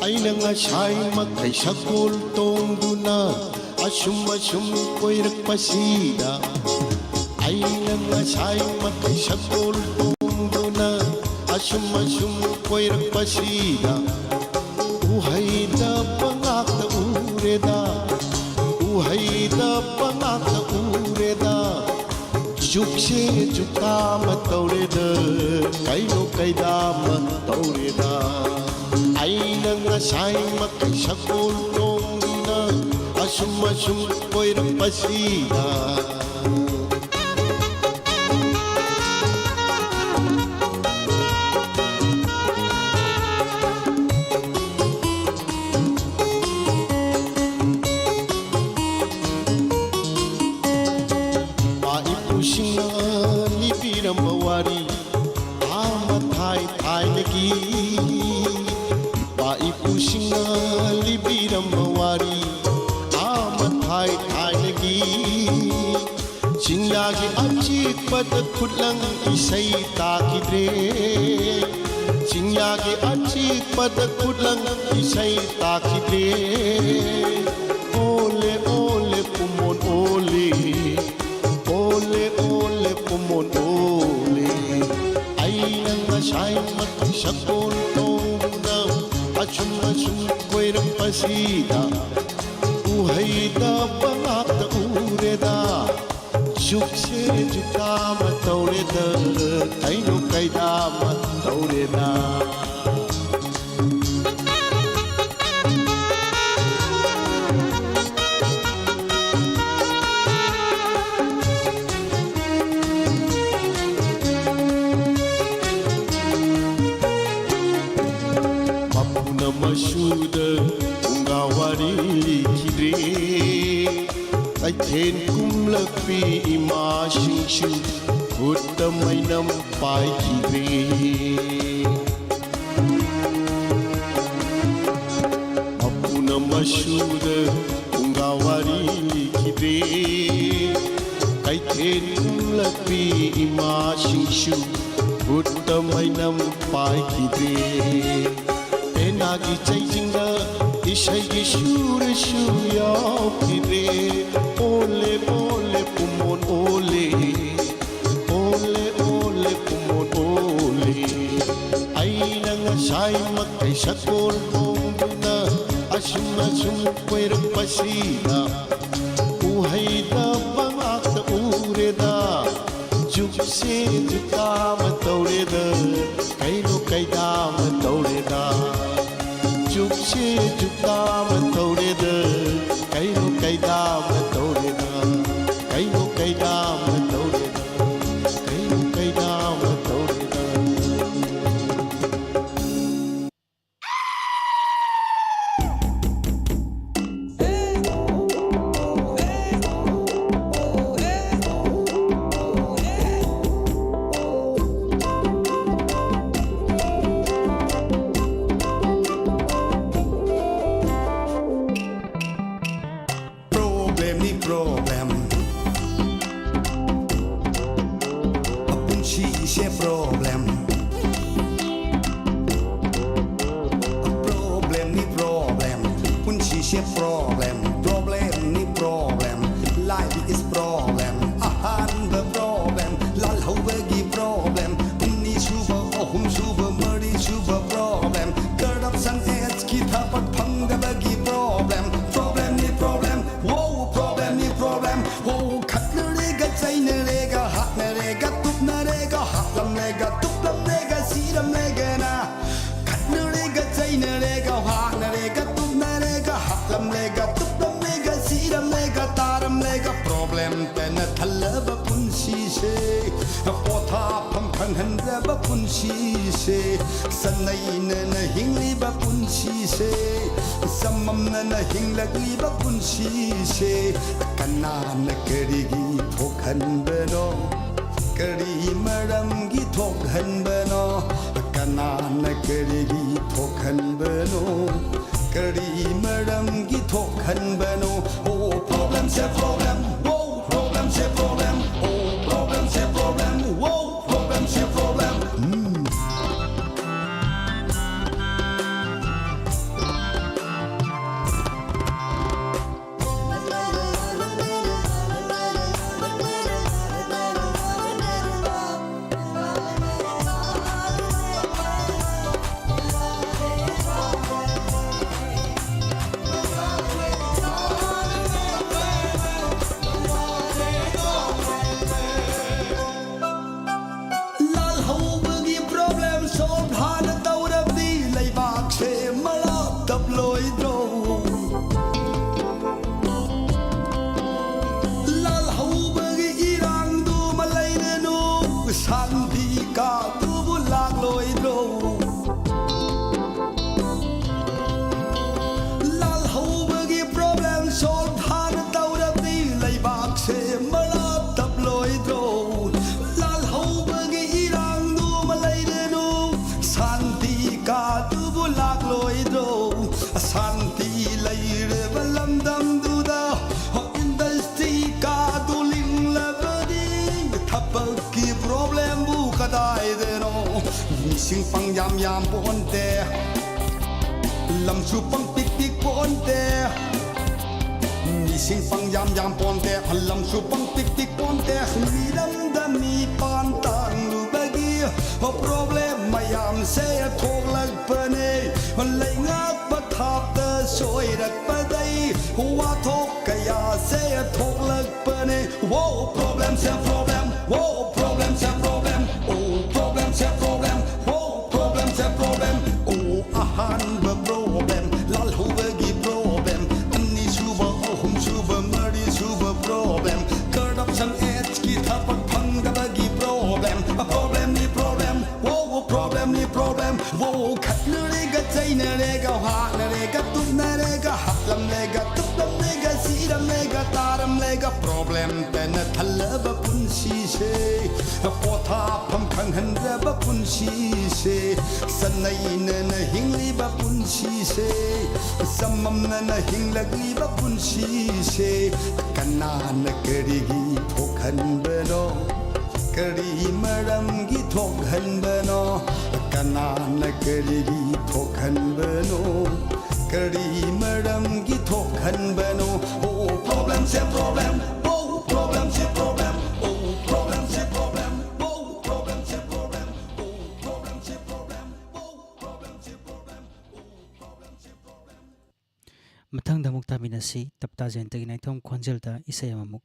ꯑꯩꯅ ꯉꯁꯥꯏ ꯃꯈꯩ ꯁꯒꯣꯜ ꯇꯣꯡꯗꯨꯅ ꯑꯁꯨꯝ ꯑꯁꯨꯝ ꯀꯣꯏꯔꯛꯄꯁꯤꯗ, ꯑꯩꯅ ꯉꯁꯥꯏ ꯃꯈꯩ ꯁꯒꯣꯜ ꯇꯣꯡꯗꯨꯅ ꯑꯁꯨꯝ ꯑꯁꯨꯝ ꯀꯣꯏꯔꯛꯄꯁꯤꯗ, ꯎꯍꯩꯗ ꯄꯉꯥꯛꯇ ꯎꯔꯦꯗ, ꯎꯍꯩꯗ ꯄꯉꯥꯛꯇ ꯎꯔꯦꯗ꯫ ꯖꯨꯛꯁꯦ ꯖꯨꯛꯇꯥ ꯑꯃ ꯇꯧꯔꯦꯗ, ꯀꯩꯅꯣ ꯀꯩꯗꯥ ꯑꯃ ꯇꯧꯔꯦꯗ꯫ ꯑꯩꯅ ꯉꯁꯥꯏ ꯃꯈꯩ ꯁꯒꯣꯜ ꯇꯣꯡꯗꯨꯅ ꯑꯁꯨꯝ ꯑꯁꯨꯝ ꯀꯣꯏꯔꯛꯄꯁꯤꯗ, ꯏꯄꯥ ꯏꯄꯨꯁꯤꯡꯅ ꯂꯤꯕꯤꯔꯝꯕ ꯋꯥꯔꯤ, ꯑꯥ ꯃꯊꯥꯏ ꯊꯥꯏꯅꯒꯤ꯫ ꯏꯄꯥ ꯏꯄꯨꯁꯤꯡꯅ ꯂꯤꯕꯤꯔꯝꯕ ꯋꯥꯔꯤ, ꯑꯥ ꯃꯊꯥꯏ ꯊꯥꯏꯅꯒꯤ꯫ ꯆꯤꯡꯌꯥꯒꯤ ꯑꯆꯤꯛꯄꯗ ꯈꯨꯠꯂꯪ ꯏꯁꯩ ꯇꯥꯈꯤꯗ꯭ꯔꯦ꯫ ꯆꯤꯡꯌꯥꯒꯤ ꯑꯆꯤꯛꯄꯗ ꯈꯨꯠꯂꯪ ꯏꯁꯩ ꯇꯥꯈꯤꯗ꯭ꯔꯦ꯫ ꯑꯣꯂꯦ ꯑꯣꯂꯦ ꯄꯨꯃꯣꯟ ꯑꯣꯂꯦ, ꯑꯣꯂꯦ ꯑꯣꯂꯦ ꯄꯨꯃꯣꯟ ꯑꯣꯂꯦ꯫ ꯑꯩꯅ ꯉꯁꯥꯏꯃꯛ ꯁꯒꯣꯜ ꯇꯣꯡꯗꯨꯅ ꯑꯁꯨꯝ ꯑꯁꯨꯝ ꯀꯣꯏꯔꯛꯄꯁꯤꯗ, ꯎꯍꯩꯗ ꯄꯉꯥꯛꯇ ꯎꯔꯦꯗ꯫ ꯖꯨꯛꯁꯦ ꯖꯨꯛꯇꯥ ꯑꯃ ꯇꯧꯔꯦꯗ, ꯀꯩꯅꯣ ꯀꯩꯗꯥ ꯑꯃ ꯇꯧꯔꯦꯗ꯫ ꯃꯄꯨꯅ ꯃꯁꯨꯗ ꯐꯨꯡꯒꯥ ꯋꯥꯔꯤ ꯂꯤꯈꯤꯗ꯭ꯔꯦ꯫ ꯀꯩꯊꯦꯜ ꯀꯨꯝꯂꯛꯄꯤ ꯏꯃꯥꯁꯤꯡꯁꯨ ꯈꯨꯠꯇ ꯃꯩꯅꯝ ꯄꯥꯏꯈꯤꯗ꯭ꯔꯦ꯫ ꯃꯄꯨꯅ ꯃꯁꯨꯗ ꯐꯨꯡꯒꯥ ꯋꯥꯔꯤ ꯂꯤꯈꯤꯗ꯭ꯔꯦ꯫ ꯀꯩꯊꯦꯜ ꯀꯨꯝꯂꯛꯄꯤ ꯏꯃꯥꯁꯤꯡꯁꯨ ꯈꯨꯠꯇ ꯃꯩꯅꯝ ꯄꯥꯏꯈꯤꯗ꯭ꯔꯦ꯫ ꯄꯦꯅꯥꯒꯤ ꯆꯩꯖꯤꯡꯗ ꯏꯁꯩꯒꯤ ꯁꯨꯔꯁꯨ ꯌꯥꯎꯈꯤꯗ꯭ꯔꯦ꯫ ꯑꯣꯂꯦ ꯑꯣꯂꯦ ꯄꯨꯃꯣꯟ ꯑꯣꯂꯦ, ꯑꯣꯂꯦ ꯑꯣꯂꯦ ꯄꯨꯃꯣꯟ ꯑꯣꯂꯦ꯫ ꯑꯩꯅ ꯉꯁꯥꯏꯃꯛ ꯀꯩ ꯁꯛꯀꯣꯜ ꯇꯣꯡꯗꯨꯅ ꯑꯁꯨꯝ ꯑꯁꯨꯝ ꯀꯣꯏꯔꯛꯄꯁꯤꯗ ꯎꯍꯩꯗ ꯄꯪꯂꯥꯛꯇ ꯎꯔꯦꯗ꯫ ꯖꯨꯛꯁꯦ ꯖꯨꯛꯇꯥ ꯑꯃ ꯇꯧꯔꯦꯗ, ꯀꯩꯅꯣ ꯀꯩꯗꯥ ꯑꯃ ꯇꯧꯔꯦꯗ꯫ ꯖꯨꯛꯁꯦ ꯖꯨꯛꯇꯥ ꯑꯃ ꯇꯧꯔꯦꯗ, ꯀꯩꯅꯣ ꯀꯩꯗꯥ ꯑꯃ ꯇꯧꯔꯦꯗ꯫ ꯀꯩꯅꯣ ꯀꯩꯗꯥ ꯑꯃ ꯇꯧꯔꯦꯗ, ꯀꯩꯅꯣ ꯀꯩꯗꯥ ꯑꯃ ꯇꯧꯔꯦꯗ꯫ Problemꯅꯤ problem, ꯄꯨꯟꯁꯤꯁꯦ problem꯫ Problemꯅꯤ problem, ꯄꯨꯟꯁꯤꯁꯦ problem꯫ Problemꯅꯤ problem, life is problem꯫ ꯑꯍꯥꯟꯕ problem, ꯂꯥꯜꯍꯧꯕꯒꯤ problem꯫ ꯑꯅꯤꯁꯨꯕ, ꯑꯍꯨꯝꯁꯨꯕ, ꯃꯔꯤꯁꯨꯕ problem꯫ Corruption, AIDS ꯀꯤ ꯊꯕꯛ ꯐꯪꯗꯕꯒꯤ problem꯫ Problemꯅꯤ problem, wow, problemꯅꯤ problem꯫ Wow, ꯈꯠꯅꯔꯦꯒ, ꯆꯩꯅꯔꯦꯒ, ꯍꯥꯠꯅꯔꯦꯒ, ꯇꯨꯞꯅꯔꯦꯒ, ꯍꯥꯠꯂꯝꯂꯦꯒ, ꯇꯨꯞꯂꯝꯂꯦꯒ, ꯁꯤꯔꯝꯂꯦꯒꯅ꯫ ꯈꯠꯅꯔꯦꯒ, ꯆꯩꯅꯔꯦꯒ, ꯍꯥꯠꯅꯔꯦꯒ, ꯇꯨꯞꯅꯔꯦꯒ, ꯍꯥꯠꯂꯝꯂꯦꯒ, ꯇꯨꯞꯂꯝꯂꯦꯒ, ꯁꯤꯔꯝꯂꯦꯒ, ꯇꯥꯔꯝꯂꯦꯒ꯫ Problemꯇꯅ ꯊꯜꯂꯕ ꯄꯨꯟꯁꯤꯁꯦ, ꯄꯣꯊꯥꯐꯝ ꯈꯪꯍꯟꯗ꯭ꯔꯕ ꯄꯨꯟꯁꯤꯁꯦ, ꯆꯠꯅꯩꯅꯅ ꯍꯤꯡꯂꯤꯕ ꯄꯨꯟꯁꯤꯁꯦ, ꯆꯃꯝꯅꯅ ꯍꯤꯡꯂꯛꯂꯤꯕ ꯄꯨꯟꯁꯤꯁꯦ, ꯀꯅꯥꯅ ꯀꯔꯤꯒꯤ ꯊꯣꯛꯍꯟꯕꯅꯣ? ꯀꯔꯤ ꯃꯔꯝꯒꯤ ꯊꯣꯛꯍꯟꯕꯅꯣ? ꯀꯅꯥꯅ ꯀꯔꯤꯒꯤ ꯊꯣꯛꯍꯟꯕꯅꯣ? ꯀꯔꯤ ꯃꯔꯝꯒꯤ ꯊꯣꯛꯍꯟꯕꯅꯣ? Oh, problem꯫ Problem, whoa, problem, say problem, oh, problem, say problem, whoa, problem, say problem. ꯂꯥꯜꯍꯧꯕꯒꯤ problem solve ꯍꯥꯟꯅ ꯇꯧꯔꯕꯗꯤ ꯂꯩꯕꯥꯛꯁꯦ ꯃꯂꯥꯞ ꯇꯞꯂꯣꯏꯗ꯭ꯔꯣ? ꯂꯥꯜꯍꯧꯕꯒꯤ ꯏꯔꯥꯡꯗꯨꯃ ꯂꯩꯔꯅꯨ, ꯁꯥꯟꯇꯤ ꯀꯥꯗꯨꯕꯨ ꯂꯥꯛꯂꯣꯏꯗ꯭ꯔꯣ? ꯂꯥꯜꯍꯧꯕꯒꯤ problem solve ꯍꯥꯟꯅ ꯇꯧꯔꯕꯗꯤ ꯂꯩꯕꯥꯛꯁꯦ ꯃꯂꯥꯞ ꯇꯞꯂꯣꯏꯗ꯭ꯔꯣ? ꯂꯥꯜꯍꯧꯕꯒꯤ ꯏꯔꯥꯡꯗꯨꯃ ꯂꯩꯔꯅꯨ, ꯁꯥꯟꯇꯤ ꯀꯥꯗꯨꯕꯨ ꯂꯥꯛꯂꯣꯏꯗ꯭ꯔꯣ? ꯁꯥꯟꯇꯤ ꯂꯩꯔꯕ ꯂꯝꯗꯝꯗꯨꯗ industry ꯀꯥꯗꯨ ꯂꯤꯡꯂꯕꯗꯤ ꯊꯕꯛꯀꯤ problemꯕꯨ ꯀꯗꯥꯏꯗꯅꯣ? ꯃꯤꯁꯤꯡ ꯄꯪꯌꯥꯝ ꯌꯥꯝ ꯄꯣꯟꯇꯦ, ꯂꯝꯁꯨ ꯄꯪꯄꯤꯛ ꯄꯤꯛ ꯄꯣꯟꯇꯦ꯫ ꯃꯤꯁꯤꯡ ꯄꯪꯌꯥꯝ ꯌꯥꯝ ꯄꯣꯟꯇꯦ, ꯂꯝꯁꯨ ꯄꯪꯄꯤꯛ ꯄꯤꯛ ꯄꯣꯟꯇꯦ꯫ ꯃꯤꯔꯝꯗ ꯃꯤꯄꯥꯟ ꯇꯥꯡꯂꯨꯕꯒꯤ problem ꯃꯌꯥꯝꯁꯦ ꯊꯣꯛꯂꯛꯄꯅꯦ꯫ ꯂꯩꯉꯥꯛ ꯄꯊꯥꯞꯇ ꯁꯣꯏꯔꯛꯄꯗꯩ ꯋꯥꯊꯣꯛ ꯀꯌꯥꯁꯦ ꯊꯣꯛꯂꯛꯄꯅꯦ꯫ Whoa, problemꯁꯦ problem, whoa, problemꯁꯦ problem, oh, problemꯁꯦ problem, whoa, problemꯁꯦ problem, oh, ꯑꯍꯥꯟꯕ problem, ꯂꯥꯜꯍꯧꯕꯒꯤ problem, ꯑꯅꯤꯁꯨꯕ, ꯑꯍꯨꯝꯁꯨꯕ, ꯃꯔꯤꯁꯨꯕ problem, corruption age ꯀꯤ ꯊꯕꯛ ꯐꯪꯗꯕꯒꯤ problem, problemꯅꯤ problem, wow, problemꯅꯤ problem, wow, ꯈꯠꯅꯔꯦꯒ ꯆꯩꯅꯔꯦꯒ ꯍꯥꯠꯅꯔꯦꯒ ꯇꯨꯞꯅꯔꯦꯒ ꯍꯥꯠꯂꯝꯂꯦꯒ ꯇꯨꯞꯂꯝꯂꯦꯒ ꯁꯤꯔꯝꯂꯦꯒ ꯇꯥꯔꯝꯂꯦꯒ problemꯇꯅ ꯊꯜꯂꯕ ꯄꯨꯟꯁꯤꯁꯦ, ꯄꯣꯊꯥꯐꯝ ꯈꯪꯍꯟꯗ꯭ꯔꯕ ꯄꯨꯟꯁꯤꯁꯦ, ꯆꯠꯅꯩꯅꯅ ꯍꯤꯡꯂꯤꯕ ꯄꯨꯟꯁꯤꯁꯦ, ꯆꯃꯝꯅꯅ ꯍꯤꯡꯂꯛꯂꯤꯕ ꯄꯨꯟꯁꯤꯁꯦ ꯀꯅꯥꯅ ꯀꯔꯤꯒꯤ ꯊꯣꯛꯍꯟꯕꯅꯣ? ꯀꯔꯤ ꯃꯔꯝꯒꯤ ꯊꯣꯛꯍꯟꯕꯅꯣ? ꯀꯅꯥꯅ ꯀꯔꯤꯒꯤ ꯊꯣꯛꯍꯟꯕꯅꯣ? ꯀꯔꯤ ꯃꯔꯝꯒꯤ ꯊꯣꯛꯍꯟꯕꯅꯣ? Oh, problemꯁꯦ problem, oh, problemꯁꯦ problem, oh, problemꯁꯦ problem, oh, problemꯁꯦ problem, oh, problemꯁꯦ problem, oh, problemꯁꯦ problem, oh, problemꯁꯦ problem. ꯃꯊꯪꯗ ꯑꯃꯨꯛ ꯇꯥꯃꯤꯟꯅꯁꯤ꯫ ꯇꯞꯇꯥ ꯖꯌꯟꯇꯒꯤ ꯅꯥꯏꯊꯣꯡ ꯈꯣꯟꯖꯦꯜꯗ ꯏꯁꯩ ꯑꯃꯃꯨꯛ꯫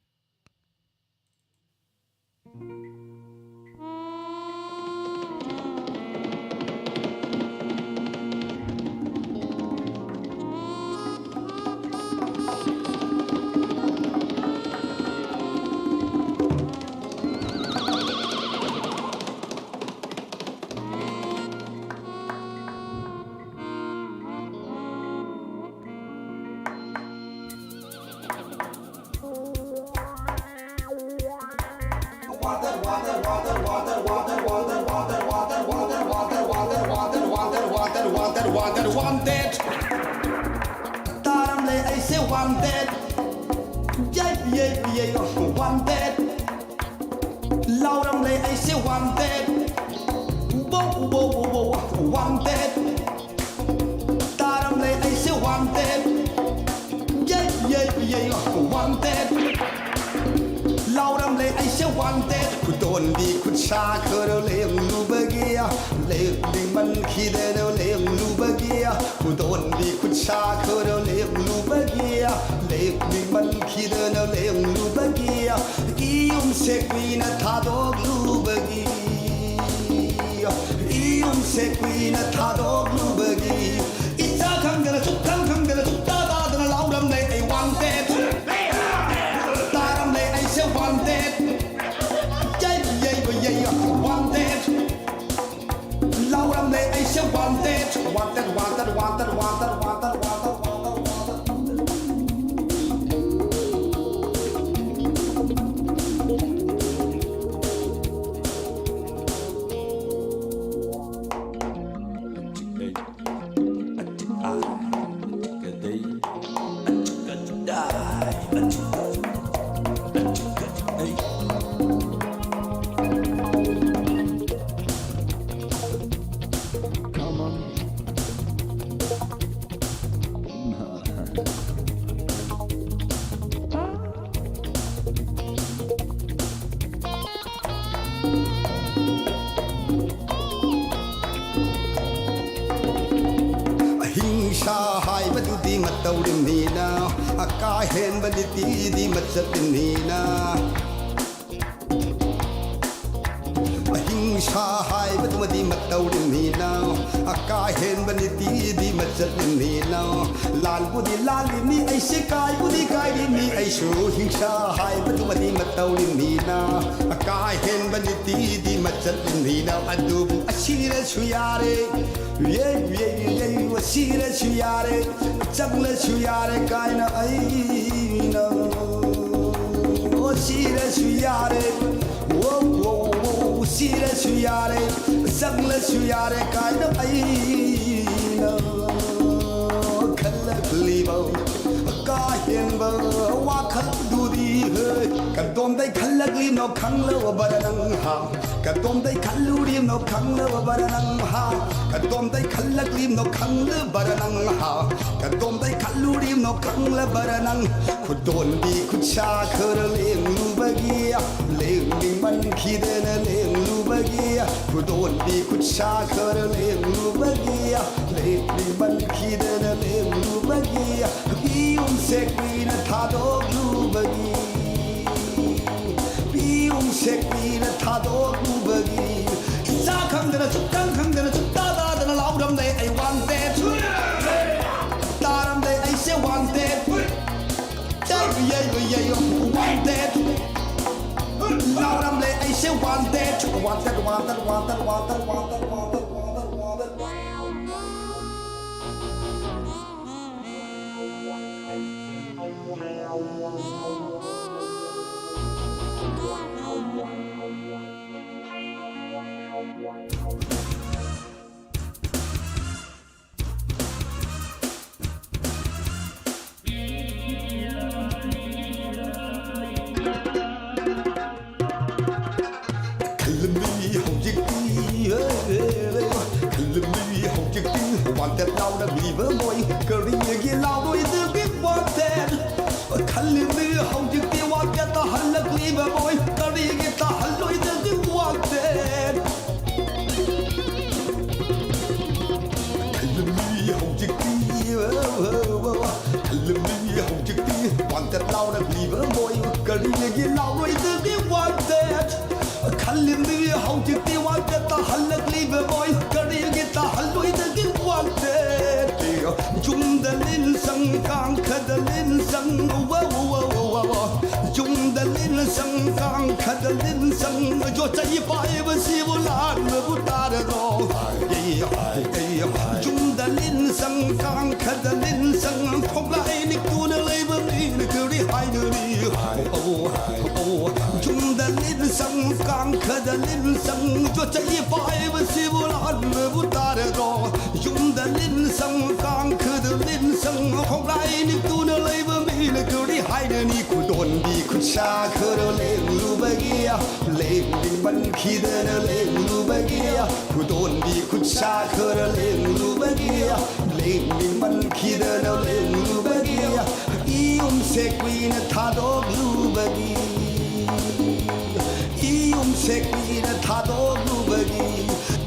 Wanted. ꯇꯥꯔꯝꯂꯦ ꯑꯩꯁꯦ wanted. ꯌꯩ, ꯌꯩ, ꯌꯩ, wanted. ꯂꯥꯎꯔꯝꯂꯦ ꯑꯩꯁꯦ wanted. ꯎꯕꯧ, ꯎꯕꯧ, ꯎꯕꯧ, wanted. ꯇꯥꯔꯝꯂꯦ ꯑꯩꯁꯦ wanted. ꯌꯩ, ꯌꯩ, ꯌꯩ, wanted. ꯂꯥꯎꯔꯝꯂꯦ ꯑꯩꯁꯦ wanted. ꯈꯨꯗꯣꯟꯕꯤ ꯈꯨꯠꯁꯥ ꯈꯔ ꯂꯦꯡꯂꯨꯕꯒꯤ, ꯂꯦꯡꯃꯟꯈꯤꯗꯅ ꯂꯦꯡꯂꯨꯕꯒꯤ, ꯈꯨꯗꯣꯟꯕꯤ ꯈꯨꯠꯁꯥ ꯈꯔ ꯂꯦꯡꯂꯨꯕꯒꯤ, ꯂꯦꯡꯃꯟꯈꯤꯗꯅ ꯂꯦꯡꯂꯨꯕꯒꯤ, ꯏꯌꯨꯝꯁꯦ ꯀꯨꯏꯅ ꯊꯥꯗꯣꯛꯂꯨꯕꯒꯤ, ꯏꯌꯨꯝꯁꯦ ꯀꯨꯏꯅ ꯊꯥꯗꯣꯛꯂꯨꯕꯒꯤ, ꯏꯆꯥ ꯈꯪꯗꯅ ꯁꯨꯛꯈꯪ ꯈꯪꯗꯅ ꯁꯨꯛꯇꯥ ꯇꯥꯗꯅ ꯂꯥꯎꯔꯝꯂꯦ ꯑꯩ wanted. ꯇꯥꯔꯝꯂꯦ ꯑꯩꯁꯦ wanted. ꯌꯩ, ꯌꯩꯕ ꯌꯩ, wanted. ꯂꯥꯎꯔꯝꯂꯦ ꯑꯩꯁꯦ wanted, wanted, wanted, wanted, wanted, wanted, wanted, wanted, wanted. ꯍꯤꯡꯁꯥ ꯍꯥꯏꯕꯗꯨꯗꯤ ꯃꯇꯧꯔꯤꯝꯅꯤꯅ, ꯑꯀꯥ ꯍꯦꯟꯕ ꯅꯤꯇꯤꯗꯤ ꯃꯆꯠꯅꯤꯅ꯫ ꯑꯍꯤꯡꯁꯥ ꯍꯥꯏꯕꯗꯨꯃꯗꯤ ꯃꯇꯧꯔꯤꯝꯅꯤꯅ, ꯑꯀꯥ ꯍꯦꯟꯕ ꯅꯤꯇꯤꯗꯤ ꯃꯆꯠꯅꯤꯅ꯫ ꯂꯥꯟꯕꯨꯗꯤ ꯂꯥꯜꯂꯤꯅꯤ ꯑꯩꯁꯦ, ꯀꯥꯏꯕꯨꯗꯤ ꯀꯥꯏꯔꯤꯅꯤ ꯑꯩꯁꯨ, ꯍꯤꯡꯁꯥ ꯍꯥꯏꯕꯗꯨꯃꯗꯤ ꯃꯇꯧꯔꯤꯝꯅꯤꯅ, ꯑꯀꯥ ꯍꯦꯟꯕ ꯅꯤꯇꯤꯗꯤ ꯃꯆꯠꯅꯤꯅ꯫ ꯑꯗꯨꯕꯨ ꯑꯁꯤꯔꯁꯨ ꯌꯥꯔꯦ, ꯌꯦ, ꯌꯦ, ꯌꯦ, ꯌꯦ, ꯑꯁꯤꯔꯁꯨ ꯌꯥꯔꯦ, ꯆꯪꯂꯁꯨ ꯌꯥꯔꯦ ꯀꯥꯏꯅ ꯑꯩꯅ, ꯑꯣ, ꯁꯤꯔꯁꯨ ꯌꯥꯔꯦ, ꯑꯣ, ꯑꯣ, ꯑꯣ, ꯁꯤꯔꯁꯨ ꯌꯥꯔꯦ, ꯆꯪꯂꯁꯨ ꯌꯥꯔꯦ ꯀꯥꯏꯅ ꯑꯩꯅ ꯈꯜꯂꯛꯂꯤꯕ ꯀꯥ ꯍꯦꯟꯕ ꯋꯥꯈꯜꯗꯨꯗꯤ, ꯍꯦ, ꯀꯗꯣꯝꯗꯩ ꯈꯜꯂꯛꯂꯤꯅꯣ ꯈꯪꯂꯕꯔ ꯅꯪ, ꯍꯥ? ꯀꯗꯣꯝꯗꯩ ꯈꯜꯂꯨꯔꯤꯕꯅꯣ ꯈꯪꯂꯕꯔ ꯅꯪ, ꯍꯥ? ꯀꯗꯣꯝꯗꯩ ꯈꯜꯂꯛꯂꯤꯕꯅꯣ ꯈꯪꯂꯕꯔ ꯅꯪ, ꯍꯥ? ꯀꯗꯣꯝꯗꯩ ꯈꯜꯂꯨꯔꯤꯕꯅꯣ ꯈꯪꯂꯕꯔ ꯅꯪ? ꯈꯨꯗꯣꯟꯕꯤ ꯈꯨꯠꯁꯥ ꯈꯔ ꯂꯦꯡꯂꯨꯕꯒꯤ, ꯂꯦꯡꯅꯤꯡꯃꯟꯈꯤꯗꯅ ꯂꯦꯡꯂꯨꯕꯒꯤ, ꯈꯨꯗꯣꯟꯕꯤ ꯈꯨꯠꯁꯥ ꯈꯔ ꯂꯦꯡꯂꯨꯕꯒꯤ, ꯂꯦꯡꯅꯤꯡꯃꯟꯈꯤꯗꯅ ꯂꯦꯡꯂꯨꯕꯒꯤ, ꯄꯤꯌꯨꯝ ꯁꯦꯛꯄꯤꯅ ꯊꯥꯗꯣꯛꯂꯨꯕꯒꯤ, ꯄꯤꯌꯨꯝ ꯁꯦꯛꯄꯤꯅ ꯊꯥꯗꯣꯛꯂꯨꯕꯒꯤ, ꯏꯆꯥ ꯈꯪꯗꯅ, ꯁꯨꯛꯈꯪ ꯈꯪꯗꯅ, ꯁꯨꯛꯇꯥ ꯇꯥꯗꯅ ꯂꯥꯎꯔꯝꯂꯦ ꯑꯩ wanted. ꯇꯥꯔꯝꯂꯦ ꯑꯩꯁꯦ wanted. ꯌꯩꯕ, ꯌꯩꯕ, ꯌꯩꯕ, wanted. ꯂꯥꯎꯔꯝꯂꯦ ꯑꯩꯁꯦ wanted. Wanted, wanted, wanted, wanted, wanted, wanted, wanted, wanted. ꯈꯜꯂꯝꯃꯤ ꯍꯧꯖꯤꯛꯇꯤ, ꯈꯜꯂꯝꯃꯤ ꯍꯧꯖꯤꯛꯇꯤ, wanted ꯂꯥꯎꯔꯝꯂꯤꯕ ꯃꯣꯏ ꯀꯔꯤꯒꯤ ꯂꯥꯎꯔꯣꯏꯗꯒꯦ wanted? ꯈꯜꯂꯝꯃꯤ ꯍꯧꯖꯤꯛꯇꯤ wanted ꯇꯥꯍꯜꯂꯛꯂꯤꯕ ꯃꯣꯏ ꯀꯔꯤꯒꯤ ꯇꯥꯍꯜꯂꯣꯏꯗꯒꯦ wanted? ꯈꯜꯂꯝꯃꯤ ꯍꯧꯖꯤꯛꯇꯤ, ꯌꯨꯝꯗ ꯂꯤꯟ ꯁꯪ, ꯀꯥꯡꯈꯗ ꯂꯤꯟ ꯁꯪ, ꯋꯥ, ꯋꯥ, ꯋꯥ, ꯋꯥ, ꯋꯥ, ꯋꯥ꯫ ꯌꯨꯝꯗ ꯂꯤꯟ ꯁꯪ, ꯀꯥꯡꯈꯗ ꯂꯤꯟ ꯁꯪ, ꯌꯣꯠꯆꯩ ꯄꯥꯏꯕꯁꯤꯕꯨ ꯂꯥꯟꯕꯕꯨ ꯇꯥꯔꯗ꯭ꯔꯣ? ꯌꯨꯝꯗ ꯂꯤꯟ ꯁꯪ, ꯀꯥꯡꯈꯗ ꯂꯤꯟ ꯁꯪ, ꯈꯣꯡꯂꯥꯏ ꯅꯤꯛꯇꯨꯅ ꯂꯩꯕ ꯃꯤꯅ ꯀꯔꯤ ꯍꯥꯏꯅꯔꯤ? ꯑꯣ, ꯑꯣ, ꯌꯨꯝꯗ ꯂꯤꯟ ꯁꯪ, ꯀꯥꯡꯈꯗ ꯂꯤꯟ ꯁꯪ, ꯌꯣꯠꯆꯩ ꯄꯥꯏꯕꯁꯤꯕꯨ ꯂꯥꯟꯕꯕꯨ ꯇꯥꯔꯗ꯭ꯔꯣ? ꯌꯨꯝꯗ ꯂꯤꯟ ꯁꯪ, ꯀꯥꯡꯈꯗ ꯂꯤꯟ ꯁꯪ, ꯈꯣꯡꯂꯥꯏ ꯅꯤꯛꯇꯨꯅ ꯂꯩꯕ ꯃꯤꯅ ꯀꯔꯤ ꯍꯥꯏꯅꯅꯤ? ꯈꯨꯗꯣꯟꯕꯤ ꯈꯨꯠꯁꯥ ꯈꯔ ꯂꯦꯡꯂꯨꯕꯒꯤ, ꯂꯦꯡꯅꯤꯡꯃꯟꯈꯤꯗꯅ ꯂꯦꯡꯂꯨꯕꯒꯤ, ꯈꯨꯗꯣꯟꯕꯤ ꯈꯨꯠꯁꯥ ꯈꯔ ꯂꯦꯡꯂꯨꯕꯒꯤ, ꯂꯦꯡꯅꯤꯡꯃꯟꯈꯤꯗꯅ ꯂꯦꯡꯂꯨꯕꯒꯤ, ꯏꯌꯨꯝꯁꯦ ꯀꯨꯏꯅ ꯊꯥꯗꯣꯛꯂꯨꯕꯒꯤ, ꯏꯌꯨꯝꯁꯦ ꯀꯨꯏꯅ ꯊꯥꯗꯣꯛꯂꯨꯕꯒꯤ,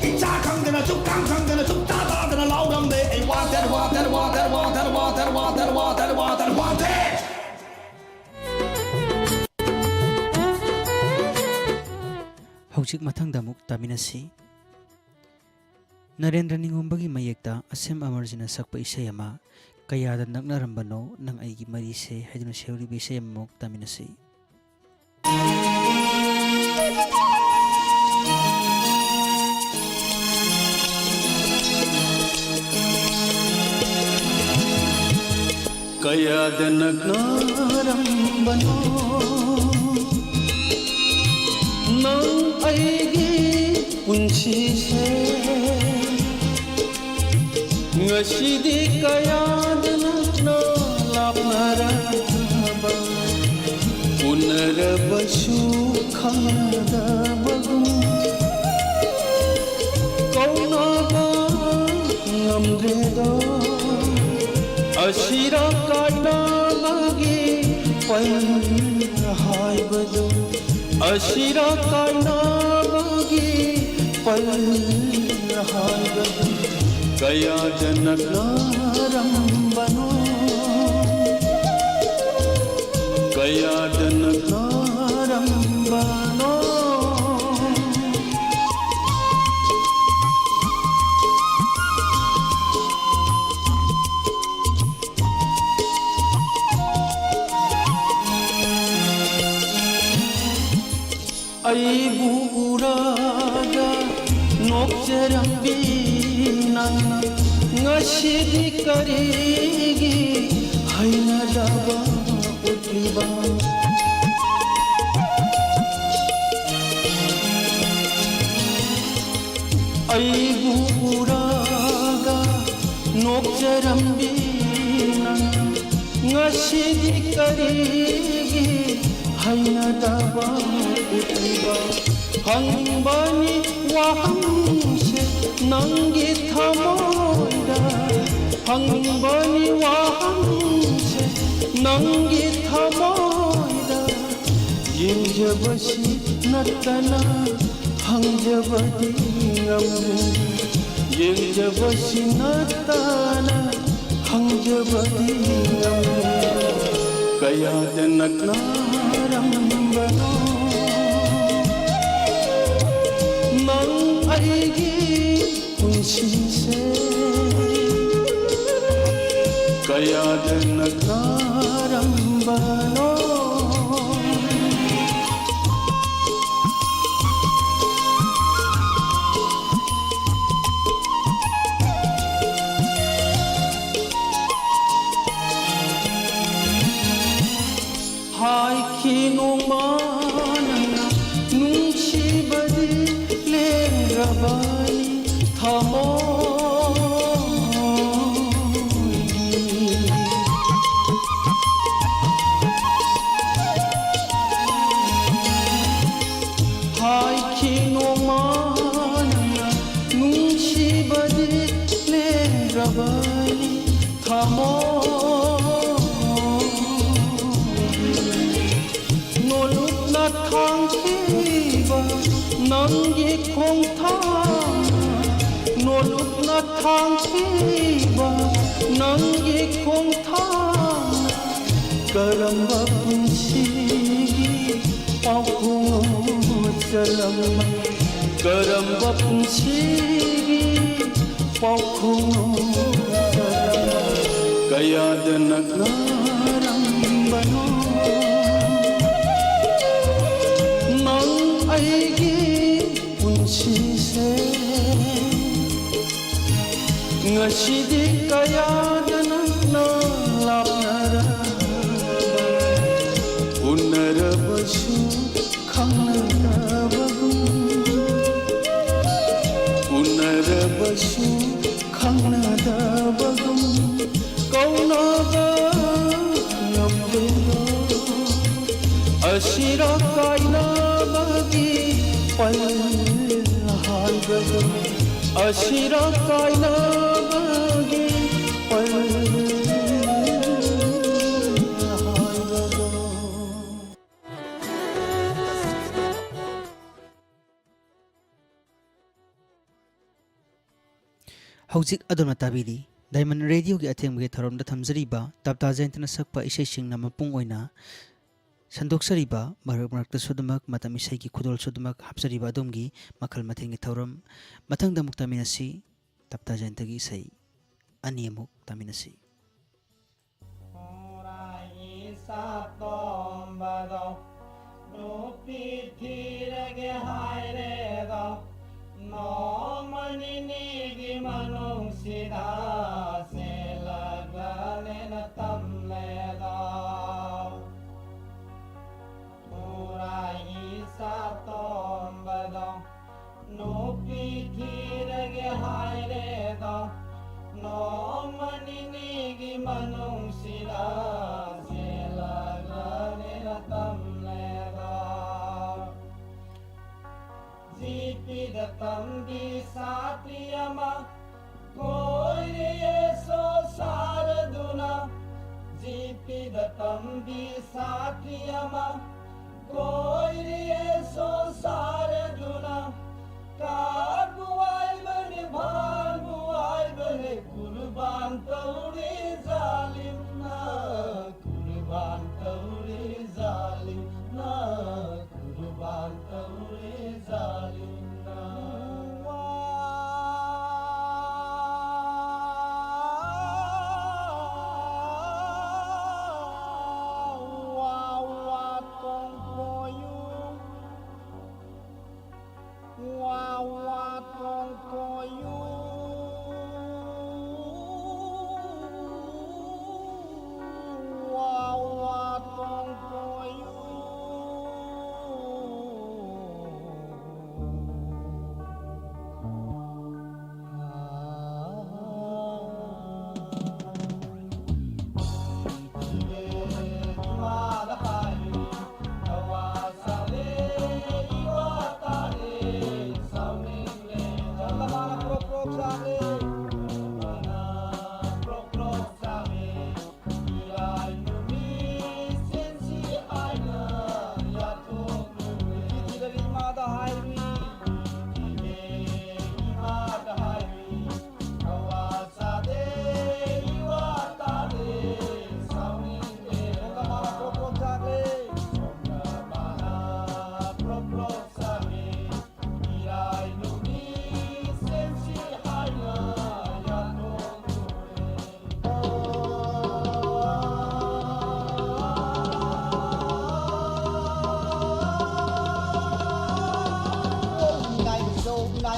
ꯏꯆꯥ ꯈꯪꯗꯅ, ꯁꯨꯛꯈꯪ ꯈꯪꯗꯅ, ꯁꯨꯛꯇꯥ ꯇꯥꯗꯅ ꯂꯥꯎꯔꯝꯂꯦ꯫ ꯑꯩ want that, want that, want that, want that, want that, want that, want that, want that, want that, want that. ꯍꯧꯖꯤꯛ ꯃꯊꯪꯗ ꯑꯃꯨꯛ ꯇꯥꯃꯤꯟꯅꯁꯤ꯫ ꯅꯔꯦꯟꯗ꯭ꯔ ꯅꯤꯉꯣꯝꯕꯒꯤ ꯃꯌꯦꯛꯇ ꯑꯁꯦꯝ ꯑꯃꯔꯖꯤꯅ ꯁꯛꯄ ꯏꯁꯩ ꯑꯃ, ꯀꯌꯥꯗ ꯅꯛꯅꯔꯝꯕꯅꯣ ꯅꯪ ꯑꯩꯒꯤ ꯃꯔꯤꯁꯦ ꯍꯥꯏꯗꯨꯅ ꯁꯩꯍꯧꯔꯤꯕ ꯏꯁꯩ ꯑꯃꯃꯨꯛ ꯇꯥꯃꯤꯟꯅꯁꯤ꯫ ꯀꯌꯥꯗ ꯅꯛꯅꯔꯝꯕꯅꯣ ꯅꯪ ꯑꯩꯒꯤ ꯄꯨꯟꯁꯤꯁꯦ? ꯉꯁꯤꯗꯤ ꯀꯌꯥꯗ ꯅꯛꯅ ꯂꯥꯞꯅꯔꯕ, ꯎꯅꯔꯕꯁꯨ ꯈꯪꯅꯗꯕꯒꯨꯝ, ꯀꯧꯅꯕ ꯉꯝꯗ꯭ꯔꯦꯗꯣ꯫ ꯑꯁꯤꯔ ꯀꯥꯏꯅꯕꯒꯤ ꯄꯜ ꯍꯥꯏꯕꯗꯨ, ꯑꯁꯤꯔ ꯀꯥꯏꯅꯕꯒꯤ ꯄꯜ ꯍꯥꯏꯕꯗꯨ, ꯀꯌꯥꯗ ꯅꯛꯅꯔꯝꯕꯅꯣ, ꯀꯌꯥꯗ ꯅꯛꯅꯔꯝꯕꯅꯣ꯫ ꯑꯩꯕꯨ ꯎꯔꯒ ꯅꯣꯛꯆꯔꯝꯕꯤ ꯅꯪꯅ ꯉꯁꯤꯗꯤ ꯀꯔꯤꯒꯤ ꯍꯩꯅꯗꯕ ꯎꯠꯂꯤꯕ? ꯑꯩꯕꯨ ꯎꯔꯒ ꯅꯣꯛꯆꯔꯝꯕꯤ ꯅꯪ ꯉꯁꯤꯗꯤ ꯀꯔꯤꯒꯤ ꯍꯩꯅꯗꯕ ꯎꯠꯂꯤꯕ? ꯐꯪꯕꯅꯤ ꯋꯥꯍꯪꯁꯦ ꯅꯪꯒꯤ ꯊꯃꯣꯏꯗ, ꯐꯪꯕꯅꯤ ꯋꯥꯍꯪꯁꯦ ꯅꯪꯒꯤ ꯊꯃꯣꯏꯗ꯫ ꯌꯦꯡꯖꯕꯁꯤ ꯅꯠꯇꯅ ꯍꯪꯖꯕꯗꯤ ꯉꯝꯂꯦ, ꯌꯦꯡꯖꯕꯁꯤ ꯅꯠꯇꯅ ꯍꯪꯖꯕꯗꯤ ꯉꯝꯂꯦ꯫ ꯀꯌꯥꯗ ꯅꯛꯅꯔꯝꯕꯅꯣ ꯅꯪ ꯑꯩꯒꯤ ꯄꯨꯟꯁꯤꯁꯦ, ꯀꯌꯥꯗ ꯅꯛꯅꯔꯝꯕꯅꯣ꯫ ꯍꯥꯏꯈꯤ ꯅꯣꯡꯃ ꯅꯪꯅ ꯅꯨꯡꯁꯤꯕꯗꯤ ꯂꯦꯡꯗ꯭ꯔꯕꯅꯤ ꯊꯃꯣꯏꯒꯤ꯫ ꯍꯥꯏꯈꯤ ꯅꯣꯡꯃ ꯅꯪꯅ ꯅꯨꯡꯁꯤꯕꯗꯤ ꯂꯦꯡꯗ꯭ꯔꯕꯅꯤ ꯊꯃꯣꯏꯒꯤ꯫ ꯅꯣꯂꯨꯛꯅ ꯊꯥꯡꯈꯤꯕ ꯅꯪꯒꯤ ꯈꯣꯡꯊꯥꯡ, ꯅꯣꯂꯨꯛꯅ ꯊꯥꯡꯈꯤꯕ ꯅꯪꯒꯤ ꯈꯣꯡꯊꯥꯡ, ꯀꯔꯝꯕ ꯄꯨꯟꯁꯤꯒꯤ ꯄꯥꯎꯈꯣꯡ ꯆꯜꯂꯝꯕ, ꯀꯔꯝꯕ ꯄꯨꯟꯁꯤꯒꯤ ꯄꯥꯎꯈꯣꯡ ꯆꯜꯂꯝꯕ, ꯀꯌꯥꯗ ꯅꯛꯅꯔꯝꯕꯅꯣ ꯅꯪ ꯑꯩꯒꯤ ꯄꯨꯟꯁꯤꯁꯦ ꯉꯁꯤꯗꯤ ꯀꯌꯥꯗ ꯅꯪꯅ ꯂꯥꯞꯅꯔꯕ, ꯎꯅꯔꯕꯁꯨ ꯈꯪꯅꯗꯕꯒꯨꯝ, ꯎꯅꯔꯕꯁꯨ ꯈꯪꯅꯗꯕꯒꯨꯝ ꯀꯧꯅꯕ ꯉꯝꯂꯦꯗꯣ꯫ ꯑꯁꯤꯔ ꯀꯥꯏꯅꯕꯒꯤ ꯄꯜ ꯍꯥꯏꯕꯗꯣ, ꯑꯁꯤꯔ ꯀꯥꯏꯅꯕꯒꯤ ꯄꯜ ꯍꯥꯏꯕꯗꯣ꯫ ꯍꯧꯖꯤꯛ ꯑꯗꯣꯝꯅ ꯇꯥꯕꯤꯔꯤ ꯗꯥꯏꯃꯟ ꯔꯦꯗꯤꯑꯣꯒꯤ ꯑꯊꯦꯡꯕꯒꯤ ꯊꯧꯔꯝꯗ ꯊꯝꯖꯔꯤꯕ ꯇꯞꯇꯥ ꯖꯌꯟꯇꯅ ꯁꯛꯄ ꯏꯁꯩꯁꯤꯡꯅ ꯃꯄꯨꯡ ꯑꯣꯏꯅ ꯁꯟꯗꯣꯛꯆꯔꯤꯕ, ꯃꯔꯛ ꯃꯔꯛꯇꯁꯨ ꯑꯗꯨꯃꯛ ꯃꯇꯝ ꯏꯁꯩꯒꯤ ꯈꯨꯗꯣꯜꯁꯨ ꯑꯗꯨꯃꯛ ꯍꯥꯞꯆꯔꯤꯕ ꯑꯗꯣꯝꯒꯤ ꯃꯈꯜ ꯃꯊꯦꯜꯒꯤ ꯊꯧꯔꯝ꯫ ꯃꯊꯪꯗ ꯑꯃꯨꯛ ꯇꯥꯃꯤꯟꯅꯁꯤ, ꯇꯞꯇꯥ ꯖꯌꯟꯇꯒꯤ ꯏꯁꯩ ꯑꯅꯤ ꯑꯃꯨꯛ ꯇꯥꯃꯤꯟꯅꯁꯤ꯫ ꯎꯔꯥꯏ ꯏꯁꯥ ꯇꯣꯝꯕꯗꯣ ꯅꯨꯄꯤ ꯊꯤꯔꯒꯦ ꯍꯥꯏꯔꯦꯗꯣ, ꯅꯣꯡꯃ ꯅꯤꯅꯤꯒꯤ ꯃꯅꯨꯡꯁꯤꯗ ꯆꯦꯜꯂꯛꯂꯅꯦꯅ ꯇꯝꯂꯦꯗꯣ꯫ ꯎꯔꯥꯏ ꯏꯁꯥ ꯇꯣꯝꯕꯗꯣ ꯅꯨꯄꯤ ꯊꯤꯔꯒꯦ ꯍꯥꯏꯔꯦꯗꯣ, ꯅꯣꯡꯃ ꯅꯤꯅꯤꯒꯤ ꯃꯅꯨꯡꯁꯤꯗ ꯆꯦꯜꯂꯛꯂꯅꯦꯅ ꯇꯝꯂꯦꯗꯣ꯫ ꯖꯤꯄꯤꯗ ꯇꯝꯕꯤ ꯁꯥꯇ꯭ꯔꯤ ꯑꯃ ꯀꯣꯏꯔꯦ ꯁꯣ ꯁꯥꯔꯗꯨꯅ, ꯖꯤꯄꯤꯗ ꯇꯝꯕꯤ ꯁꯥꯇ꯭ꯔꯤ ꯑꯃ ꯀꯣꯏꯔꯦ ꯁꯣ ꯁꯥꯔꯗꯨꯅ, ꯀꯥꯔꯕꯨ ꯍꯥꯏꯕꯅꯦ, ꯚꯥꯔꯕꯨ ꯍꯥꯏꯕꯅꯦ, ꯀꯨꯔꯕꯥꯟ ꯇꯧꯔꯦ ꯖꯥꯂꯤꯝꯅ, ꯀꯨꯔꯕꯥꯟ ꯇꯧꯔꯦ ꯖꯥꯂꯤꯝꯅ, ꯀꯨꯔꯕꯥꯟ ꯇꯧꯔꯦ ꯖꯥꯂꯤꯝꯅ꯫ ꯋꯥ, ꯋꯥ, ꯇꯣꯡ ꯀꯣꯌꯨ꯫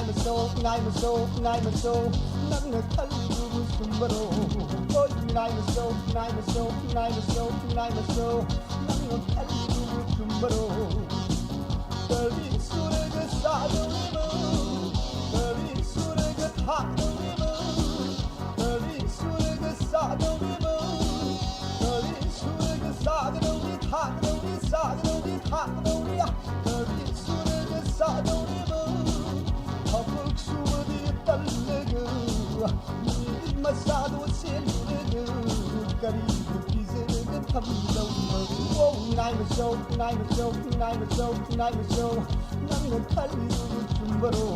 ꯃꯆꯧ, ꯏꯅꯥꯏ ꯃꯆꯧ, ꯏꯅꯥꯏ ꯃꯆꯧ, ꯅꯪꯅ ꯈꯜꯂꯤꯗꯨꯕꯨ ꯆꯨꯝꯕꯔꯣ? ꯑꯣꯏ, ꯏꯅꯥꯏ ꯃꯆꯧ, ꯏꯅꯥꯏ ꯃꯆꯧ, ꯏꯅꯥꯏ ꯃꯆꯧ, ꯏꯅꯥꯏ ꯃꯆꯧ, ꯅꯪꯅ ꯈꯜꯂꯤꯗꯨꯕꯨ ꯆꯨꯝꯕꯔꯣ? ꯀꯔꯤ ꯁꯨꯔꯒ ꯆꯥꯗꯧꯔꯤꯕ? ꯀꯔꯤ ꯁꯨꯔꯒ ꯊꯥꯛꯗꯧꯔꯤꯕ? ꯀꯔꯤ ꯁꯨꯔꯒ ꯆꯥꯗꯧꯔꯤꯕ? ꯀꯔꯤ ꯁꯨꯔꯒ ꯆꯥꯒꯗꯧꯔꯤ, ꯊꯥꯛꯀꯗꯧꯔꯤ, ꯆꯥꯒꯗꯧꯔꯤ, ꯊꯥꯛꯀꯗꯧꯔꯤ? ꯀꯔꯤ ꯁꯨꯔꯒ ꯆꯥꯗꯧꯔꯤꯕ? ꯊꯕꯛ ꯁꯨꯕꯗꯤ ꯇꯜꯂꯒ, ꯃꯤ ꯃꯆꯥꯗꯣ ꯁꯦꯝꯂꯒ, ꯀꯔꯤꯕꯨ ꯄꯤꯖꯔꯒ ꯊꯝꯗꯧꯔꯤꯕ? ꯑꯣ, ꯏꯅꯥꯏ ꯃꯆꯧ, ꯏꯅꯥꯏ ꯃꯆꯧ, ꯏꯅꯥꯏ ꯃꯆꯧ, ꯏꯅꯥꯏ ꯃꯆꯧ, ꯅꯪꯅ ꯈꯜꯂꯤꯗꯨꯕꯨ ꯆꯨꯝꯕꯔꯣ?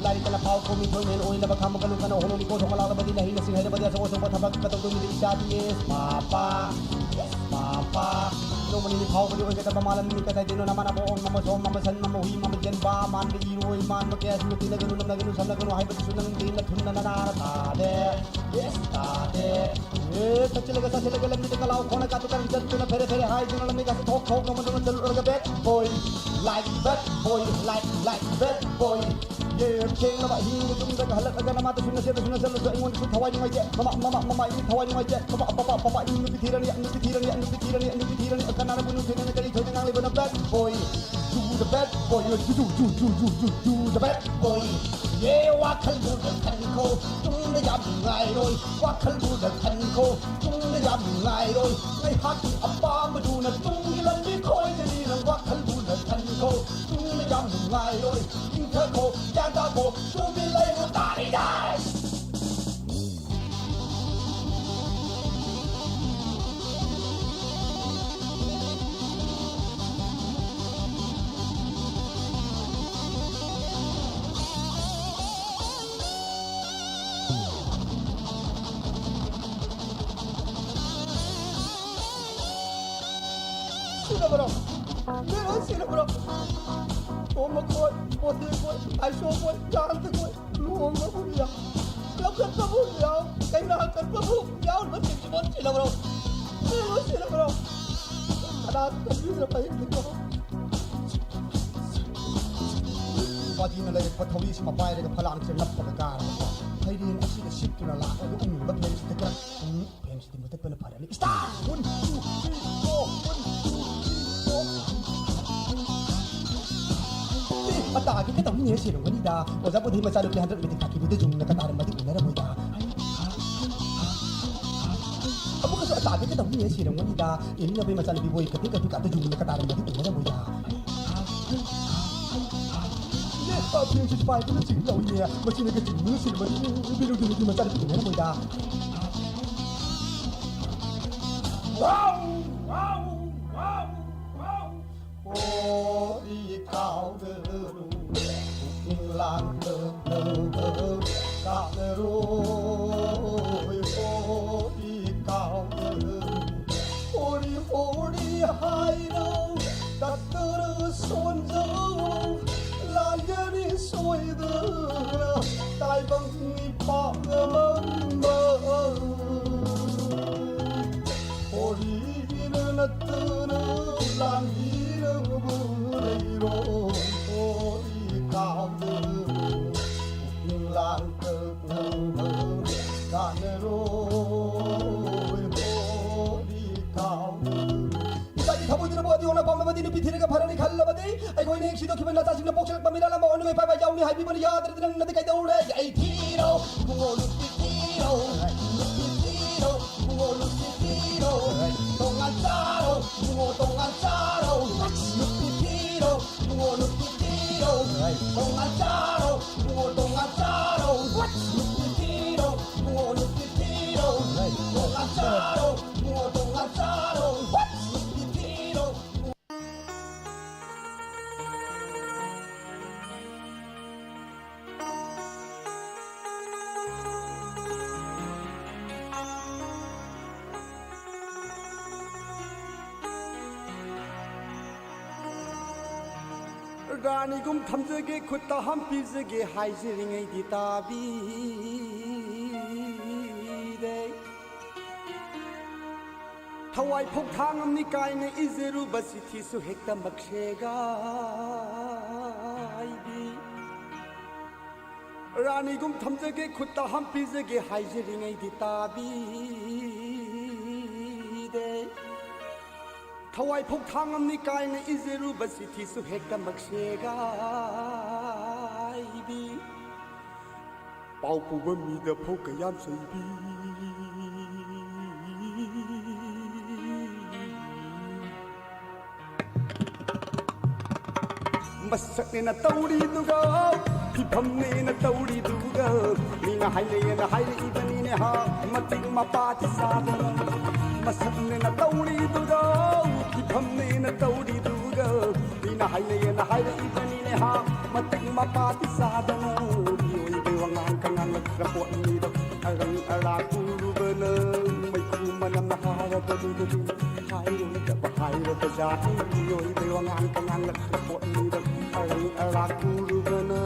ꯂꯥꯏꯔꯤꯛ ꯀꯅ ꯄꯥꯎ ꯀꯣꯃꯤ ꯊꯣꯏꯃꯦꯟ ꯑꯣꯏꯅꯕ ꯈꯥꯝꯃ ꯀꯅꯨ ꯀꯅ ꯍꯣꯠꯅꯃꯤ ꯀꯣ ꯊꯣꯛꯄ ꯂꯥꯛꯂꯕꯗꯤ ꯅꯍꯩ ꯅꯁꯤꯡ ꯍꯩꯔꯕꯗꯤ ꯑꯆꯧ ꯑꯆꯧꯕ ꯊꯕꯛ ꯀꯇꯧꯗꯣꯃꯤꯗꯤ ꯏꯆꯥꯗꯤ ꯌꯦꯁ ꯄꯥꯄꯥ ꯌꯦꯁ ꯄꯥꯄꯥ ꯅꯣꯡꯃ ꯅꯤꯅꯤ ꯐꯥꯎꯕꯗꯤ ꯑꯣꯏꯒꯗꯕ ꯃꯥꯂꯝꯃꯤ ꯀꯗꯥꯏꯗꯩꯅꯣ ꯅꯃꯥꯟꯅꯕ ꯑꯣꯟ ꯃꯃ ꯁꯣꯝ ꯃꯃ ꯁꯟ ꯃꯃ ꯍꯨꯏ ꯃꯃ ꯌꯦꯟꯕꯥ ꯃꯥꯟꯕ ꯏꯔꯣꯏ ꯃꯥꯟꯕ ꯀꯌꯥꯁꯤꯡꯗꯨ ꯇꯤꯟꯅꯒꯅꯨ ꯅꯝꯅꯒꯅꯨ ꯁꯝꯅꯒꯅꯨ ꯍꯥꯏꯕꯗꯨꯁꯨ ꯅꯪꯗꯤ ꯅꯊꯨꯟꯅ ꯅꯅꯥꯔ ꯇꯥꯗꯦ ꯌꯦꯁ ꯇꯥꯗꯦ ꯑꯦ ꯆꯠꯁꯤꯜꯂꯒ ꯆꯠꯁꯤꯜꯂꯒ ꯂꯝꯕꯤꯗ ꯀꯂꯥꯎ ꯈꯣꯡꯅ ꯀꯥꯇꯨ ꯀꯥꯔꯟ ꯆꯠꯇꯨꯅ ꯐꯦꯔꯦ ꯐꯦꯔꯦ ꯍꯥꯏꯗꯨꯅ ꯂꯝꯕꯤꯒꯥꯁꯦ ꯊꯣꯛ ꯊꯣꯛ ꯅꯣꯡꯃ ꯅꯣꯡꯃ ꯆꯠꯂꯨꯔꯒ bad boy like bad boy like like bad boy ꯌꯦ ꯊꯦꯡꯂꯕ ꯑꯍꯤꯡꯗ ꯌꯨꯝꯗꯒ ꯍꯜꯂꯛꯂꯒ ꯅꯃꯥꯗꯁꯨ ꯅꯆꯦꯗꯁꯨ ꯅꯆꯜꯗꯁꯨ ꯑꯩꯉꯣꯟꯗꯁꯨ ꯊꯋꯥꯏ ꯅꯨꯡꯉꯥꯏꯇꯦ ꯃꯃꯥ ꯃꯃꯥ ꯃꯃꯥ ꯑꯩ ꯊꯋꯥꯏ ꯅꯨꯡꯉꯥꯏꯇꯦ ꯄꯄꯥ ꯄꯄꯥ ꯄꯄꯥ ꯑꯩ ꯅꯨꯄꯤ ꯊꯤꯔꯅꯤ ꯅꯨꯄꯤ ꯊꯤꯔꯅꯤ ꯅꯨꯄꯤ ꯊꯤꯔꯅꯤ ꯅꯨꯄꯤ ꯊꯤꯔꯅꯤ ꯀꯅꯥꯅꯕꯨ ꯅꯨꯡꯁꯤꯅꯅ ꯀꯔꯤ ꯊꯣꯏꯅ ꯉꯥꯡꯂꯤꯕꯅꯣ bad boy you the bad boy you you you you you you the bad boy ꯌꯦ ꯋꯥꯈꯜ ꯃꯨꯟꯅ ꯈꯟꯈꯣ ꯇꯨꯡꯗ ꯌꯥꯝ ꯅꯨꯡꯉꯥꯏꯔꯣꯏ ꯋꯥꯈꯜ ꯃꯨꯟꯅ ꯈꯟꯈꯣ ꯇꯨꯡꯗ ꯌꯥꯝ ꯅꯨꯡꯉꯥꯏꯔꯣꯏ ꯉꯥꯏꯍꯥꯛꯀꯤ ꯑꯄꯥꯝꯕꯗꯨꯅ ꯇꯨꯡꯒꯤ ꯂꯝꯕꯤ ꯈꯣꯏꯒꯅꯤ ꯅꯪ ꯋꯥꯈꯜ ꯃꯨꯟꯅ ꯈꯟꯈꯣ ꯇꯨꯡꯗ ꯌꯥꯝ ꯅꯨꯡꯉꯥꯏꯔꯣꯏ ꯏꯪꯊꯈꯣ ꯒ꯭ꯌꯥꯟ ꯇꯥꯈꯣ ꯇꯨꯃꯤꯟ ꯂꯩꯔꯣ ꯇꯥꯔꯤꯗꯥꯏ ꯁꯤꯔꯕ꯭ꯔꯣ? ꯁꯤꯔꯣ, ꯁꯤꯔꯕ꯭ꯔꯣ? ꯇꯣꯝꯕ ꯈꯣꯏ, ꯄꯣꯊꯤ ꯈꯣꯏ, ꯑꯥꯏꯁꯣ ꯈꯣꯏ, ꯆꯥꯟꯗ ꯈꯣꯏ, ꯂꯨꯍꯣꯡꯕꯕꯨ ꯌꯥꯎ, ꯂꯧꯈꯠꯄꯕꯨ ꯌꯥꯎ, ꯀꯩꯅꯥ ꯀꯠꯄꯕꯨ ꯌꯥꯎꯔꯤꯕ ꯁꯤꯡꯁꯤꯕꯣ ꯁꯤꯔꯕ꯭ꯔꯣ? ꯁꯤꯔꯣ, ꯁꯤꯔꯕ꯭ꯔꯣ? ꯀꯅꯥꯁꯨ ꯈꯟꯕꯤꯗ꯭ꯔꯕ ꯑꯩꯒꯤꯗꯤꯀꯣ? ꯂꯨꯄꯥ ꯑꯗꯨꯅ ꯂꯩꯔꯛꯄ ꯊꯧꯔꯤꯁꯤꯃ ꯄꯥꯏꯔꯒ ꯐꯂꯥꯡꯁꯦ ꯅꯞꯄꯒ ꯀꯥꯔꯕꯀꯣ꯫ ꯐꯩꯔꯦꯟ ꯑꯁꯤꯗ ꯁꯤꯠꯇꯨꯅ ꯂꯥꯛꯂꯒ ꯎꯪꯂꯤꯕ ꯐꯦꯟꯁꯤꯗ ꯈꯔ, ꯎꯝ, ꯐꯦꯟꯁꯤꯗꯤ ꯃꯨꯊꯠꯄꯅ ꯐꯔꯅꯤ꯫ Start! One, two, three, four, one, two, three, four. ꯑꯦ, ꯑꯇꯥꯒꯦ ꯀꯩꯗꯧꯅꯤꯡꯉꯦ ꯁꯦꯔꯝꯒꯅꯤꯗ꯫ ꯑꯣꯖꯥ ꯕꯨꯙꯤ ꯃꯆꯥꯅꯨꯄꯤ ꯍꯟꯗꯛ ꯃꯦꯇ꯭ꯔꯤꯛ ꯊꯥꯈꯤꯕꯗ ꯌꯨꯝꯅ ꯀꯇꯥꯔꯝꯃꯗꯤ ꯎꯅꯔꯝꯃꯣꯏꯗ꯫ ꯑꯃꯨꯛꯀꯁꯨ ꯑꯇꯥꯒꯦ ꯀꯩꯗꯧꯅꯤꯡꯉꯦ ꯁꯦꯔꯝꯒꯅꯤꯗ꯫ ꯏꯅꯤꯡꯅꯕꯩ ꯃꯆꯥꯅꯨꯄꯤ ꯕꯣꯏ ꯀꯇꯦ ꯀꯇꯨ ꯀꯥꯇ ꯌꯨꯝꯅ ꯀꯇꯥꯔꯝꯃꯗꯤ ꯎꯅꯔꯝꯃꯣꯏꯗ꯫ ꯏꯅꯦ, ꯑ, ꯐꯦꯟꯁꯤ ꯄꯥꯏꯗꯨꯅ ꯆꯤꯡ ꯂꯧꯏꯅꯦ꯫ ꯃꯁꯤꯅꯒ ꯆꯤꯡꯗꯨꯅ ꯁꯤꯔꯝꯃꯗꯤ ꯕꯤꯔꯨ ꯕꯤꯔꯨꯒꯤ ꯃꯆꯥꯅꯨꯄꯤ ꯎꯅꯔꯝꯃꯣꯏꯗ꯫ Wow! Wow! Wow! Wow! ꯍꯣꯔꯤ ꯀꯥꯎꯗꯔꯨ, ꯄꯨꯛꯅꯤꯡ ꯂꯥꯡꯗꯅꯕ ꯀꯥꯞꯅꯔꯣꯏ꯫ ꯍꯣꯔꯤ ꯀꯥꯎꯗꯔꯨ, ꯍꯣꯔꯤ ꯍꯣꯔꯤ ꯍꯥꯏꯔꯣ, ꯗꯥꯛꯇꯔ ꯁꯣꯟꯖꯧ, ꯂꯥꯏꯌꯦꯡ ꯁꯣꯏꯗꯅ ꯇꯥꯏꯕꯪ ꯃꯤꯄꯥꯛ ꯑꯃꯝꯕ꯫ ꯍꯣꯔꯤꯅ ꯅꯠꯇꯅ ꯂꯥꯟꯃꯤꯅꯕꯨ ꯂꯩꯔꯣꯏ꯫ ꯍꯣꯔꯤ ꯀꯥꯎꯗ ꯄꯨꯛꯅꯤꯡ ꯂꯥꯡꯇꯛꯅꯕ ꯀꯥꯟꯅꯔꯣꯏ꯫ ꯍꯣꯔꯤ ꯀꯥꯎꯗ ꯏꯆꯥꯒꯤ ꯊꯃꯣꯏꯗꯨꯅꯕꯨ ꯑꯗꯨ ꯌꯧꯅ ꯄꯥꯝꯂꯕꯗꯤ, ꯅꯨꯄꯤ ꯊꯤꯔꯒ ꯐꯔꯅꯤ ꯈꯜꯂꯕꯗꯤ, ꯑꯩꯈꯣꯏꯅ ꯍꯦꯛ ꯁꯤꯗꯣꯛꯈꯤꯕ ꯅꯆꯥꯁꯤꯡꯅ ꯄꯣꯛꯁꯤꯜꯂꯛꯄ ꯃꯤꯔꯥꯂꯝꯕ ꯑꯣꯟꯅꯤꯡꯉꯥꯏ ꯄꯥꯏꯕ ꯌꯥꯎꯅꯤ ꯍꯥꯏꯕꯤꯕꯅ ꯌꯥꯗ꯭ꯔꯗꯤ ꯅꯪꯅꯗꯤ ꯀꯩꯗꯧꯔꯦ? ꯑꯩ ꯊꯤꯔꯣ, ꯏꯕꯨꯡꯉꯣ ꯅꯨꯄꯤ ꯊꯤꯔꯣ, ꯅꯨꯄꯤ ꯊꯤꯔꯣ, ꯏꯕꯨꯡꯉꯣ ꯅꯨꯄꯤ ꯊꯤꯔꯣ, ꯇꯣꯉꯥꯟ ꯆꯥꯔꯣ, ꯏꯕꯨꯡꯉꯣ ꯇꯣꯉꯥꯟ ꯆꯥꯔꯣ, ꯅꯨꯄꯤ ꯊꯤꯔꯣ, ꯏꯕꯨꯡꯉꯣ ꯅꯨꯄꯤ ꯊꯤꯔꯣ, ꯇꯣꯉꯥꯟ ꯆꯥꯔꯣ, ꯏꯕꯨꯡꯉꯣ ꯇꯣꯉꯥꯟ ꯆꯥꯔꯣ, ꯅꯨꯄꯤ ꯊꯤꯔꯣ, ꯏꯕꯨꯡꯉꯣ ꯅꯨꯄꯤ ꯊꯤꯔꯣ, ꯇꯣꯉꯥꯟ ꯆꯥꯔꯣ, ꯏꯕꯨꯡꯉꯣ ꯇꯣꯉꯥꯟ ꯆꯥꯔꯣ, ꯅꯨꯄꯤ ꯊꯤꯔꯣ꯫ ꯔꯥꯅꯤꯒꯨꯝ ꯊꯝꯖꯒꯦ, ꯈꯨꯠꯇ ꯍꯝ ꯄꯤꯖꯒꯦ ꯍꯥꯏꯖꯔꯤꯉꯩꯗꯤ ꯇꯥꯕꯤꯗꯦ꯫ ꯊꯋꯥꯏ ꯐꯧ ꯊꯥꯡꯉꯝꯅꯤ ꯀꯥꯏꯅ ꯏꯖꯔꯨꯕ ꯆꯤꯊꯤꯁꯨ ꯍꯦꯛꯇꯃꯛ ꯁꯦꯒꯥꯏꯕꯤ꯫ ꯔꯥꯅꯤꯒꯨꯝ ꯊꯝꯖꯒꯦ, ꯈꯨꯠꯇ ꯍꯥꯝ ꯄꯤꯖꯒꯦ ꯍꯥꯏꯖꯔꯤꯉꯩꯗꯤ ꯇꯥꯕꯤꯗꯦ꯫ ꯊꯋꯥꯏ ꯐꯧ ꯊꯥꯡꯉꯝꯅꯤ ꯀꯥꯏꯅ ꯏꯖꯔꯨꯕ ꯆꯤꯊꯤꯁꯨ ꯍꯦꯛꯇꯃꯛ ꯁꯦꯒꯥꯏꯕꯤ꯫ ꯄꯥꯎ ꯄꯨꯕ ꯃꯤꯗ ꯐꯧ ꯀꯌꯥꯝ ꯆꯩꯕꯤ꯫ ꯃꯁꯛꯅꯦꯅ ꯇꯧꯔꯤꯗꯨꯒ, ꯐꯤꯐꯝꯅꯦꯅ ꯇꯧꯔꯤꯗꯨꯒ, ꯃꯤꯅ ꯍꯥꯏꯅꯩꯌꯦꯅ ꯍꯥꯏꯔꯛꯏꯕꯅꯤꯅꯦ ꯍꯥ, ꯃꯇꯤꯛ ꯃꯄꯥꯗꯤ ꯆꯥꯗꯅ꯫ ꯃꯁꯛꯅꯦꯅ ꯇꯧꯔꯤꯗꯨꯒ, ꯐꯤꯐꯝꯅꯦꯅ ꯇꯧꯔꯤꯗꯨꯒ, ꯃꯤꯅ ꯍꯥꯏꯅꯩꯌꯦꯅ ꯍꯥꯏꯔꯛꯏꯕꯅꯤꯅꯦ ꯍꯥ, ꯃꯇꯤꯛ ꯃꯄꯥꯗꯤ ꯆꯥꯗꯅ꯫ ꯃꯤꯑꯣꯏꯕꯩ ꯋꯥꯉꯥꯡ ꯀꯉꯥꯡꯂꯛꯇ꯭ꯔ ꯄꯣꯠꯅꯤꯗꯣ, ꯑꯔꯪ ꯑꯔꯥꯛ ꯎꯔꯨꯕꯅ ꯃꯩꯈꯨ ꯃꯅꯝꯅ ꯍꯥꯔꯕꯗꯨꯗꯗꯤ꯫ ꯍꯥꯏꯔꯣꯏꯗꯕ ꯍꯥꯏꯔꯕ ꯖꯥꯠꯅꯤ, ꯃꯤꯑꯣꯏꯕꯩ ꯋꯥꯉꯥꯡ ꯀꯉꯥꯡꯂꯛꯇ ꯄꯣꯠꯅꯤꯗ꯫ ꯑꯔꯪ ꯑꯔꯥꯛ ꯎꯔꯨꯕꯅ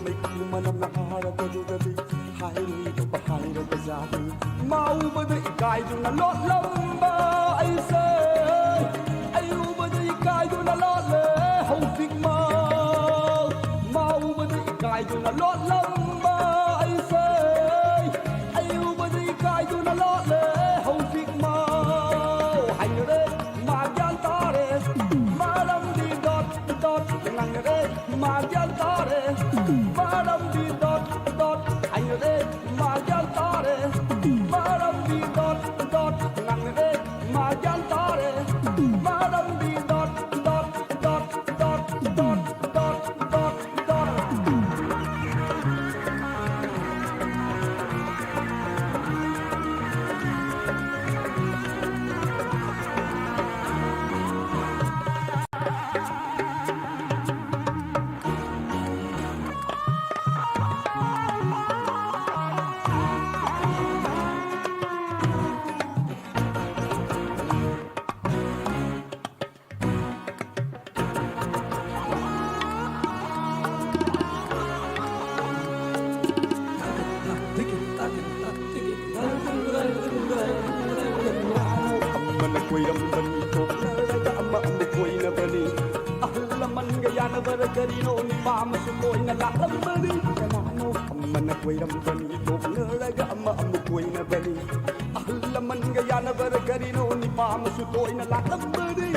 ꯃꯩꯈꯨ ꯃꯅꯝꯅ ꯍꯥꯔꯕꯗꯨꯗꯗꯤ꯫ ꯍꯥꯏꯔꯣꯏꯗꯕ ꯍꯥꯏꯔꯕ ꯖꯥꯠꯅꯤ, ꯃꯥ ꯎꯕꯗ ꯏꯀꯥꯏꯗꯨꯅ ꯂꯣꯠꯂꯝꯕ ꯑꯩꯁꯦ꯫ ꯑꯩ ꯎꯕꯗ ꯏꯀꯥꯏꯗꯨꯅ ꯂꯣꯠꯂꯦ ꯍꯧꯖꯤꯛꯃꯛ꯫ ꯃꯥ ꯎꯕꯗ ꯏꯀꯥꯏꯗꯨꯅ ꯂꯣꯠꯂꯝꯕ ꯑꯩꯁꯦ꯫ ꯑꯩ ꯎꯕꯗ ꯏꯀꯥꯏꯗꯨꯅ ꯂꯣꯠꯂꯦ ꯍꯧꯖꯤꯛꯃꯛ꯫ ꯍꯥꯏꯅꯔꯦ ꯃꯥ ꯒ꯭ꯌꯥꯟ ꯇꯥꯔꯦ, ꯃꯔꯝꯗꯤ ꯗꯣꯠ ꯗꯣꯠ ꯉꯥꯡꯅꯔꯦ꯫ ꯃꯥ ꯒ꯭ꯌꯥꯟ ꯇꯥꯔꯦ, ꯃꯔꯝꯗꯤ ꯗꯣꯠ ꯗꯣꯠ ꯍꯥꯏꯅꯔꯦ꯫ ꯃꯥ ꯒ꯭ꯌꯥꯟ ꯇꯥꯔꯦ, ꯃꯔꯝꯗꯤ ꯗꯣꯠ ꯗꯣꯠ ꯉꯥꯡꯅꯔꯦ꯫ ꯃꯥ ꯒ꯭ꯌꯥꯟ ꯇꯥꯔꯦ, ꯃꯔꯝꯗꯤ dot dot dot dot dot dot dot. ꯑꯃꯅ ꯀꯣꯏꯔꯝꯕꯅꯤ, ꯇꯣꯛꯅꯔꯒ ꯑꯃ ꯑꯃꯨꯛ ꯀꯣꯏꯅꯕꯅꯤ꯫ ꯑꯍꯜ ꯂꯃꯟꯒ ꯌꯥꯅꯕꯔ ꯀꯔꯤꯅꯣ, ꯅꯨꯄꯥ ꯑꯃꯁꯨ ꯀꯣꯏꯅ ꯂꯥꯛꯂꯝꯕꯅꯤ꯫ ꯀꯅꯥꯅꯣ ꯑꯃꯅ ꯀꯣꯏꯔꯝꯕꯅꯤ, ꯇꯣꯛꯅꯔꯒ ꯑꯃ ꯑꯃꯨꯛ ꯀꯣꯏꯅꯕꯅꯤ꯫ ꯑꯍꯜ ꯂꯃꯟꯒ ꯌꯥꯅꯕꯔ ꯀꯔꯤꯅꯣ, ꯅꯤꯄꯥ ꯑꯃꯁꯨ ꯇꯣꯏꯅ ꯂꯥꯛꯂꯝꯕꯅꯤ꯫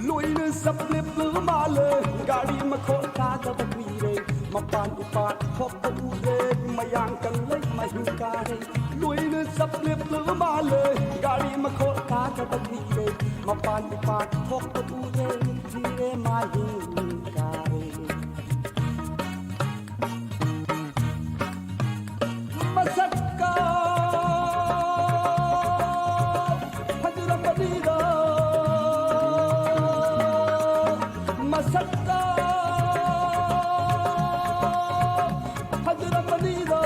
ꯂꯣꯏꯅ ꯆꯞ ꯂꯦꯞꯂꯕ ꯃꯥꯜꯂꯦ, ꯒꯥꯔꯤ ꯃꯈꯣꯜ ꯇꯥꯗꯕ ꯀꯨꯏꯔꯦ꯫ ꯃꯄꯥꯟ ꯏꯄꯥ ꯊꯣꯛꯄ ꯎꯗꯦ, ꯃꯌꯥꯡ ꯀꯪꯂꯩ ꯃꯍꯤꯡ ꯀꯥꯔꯦ꯫ ꯂꯣꯏꯅ ꯆꯞ ꯂꯦꯞꯂꯕ ꯃꯥꯜꯂꯦ, ꯒꯥꯔꯤ ꯃꯈꯣꯜ ꯇꯥꯗꯕ ꯀꯨꯏꯔꯦ꯫ ꯃꯄꯥꯟ ꯏꯄꯥ ꯊꯣꯛꯄ ꯎꯗꯦ, ꯊꯤꯔꯦ ꯃꯍꯤꯡ ꯀꯥꯔꯦ꯫ ꯃꯁꯛꯀ ꯐꯖꯔꯝꯕꯅꯤꯗ, ꯃꯁꯛꯀ ꯐꯖꯔꯝꯕꯅꯤꯗ꯫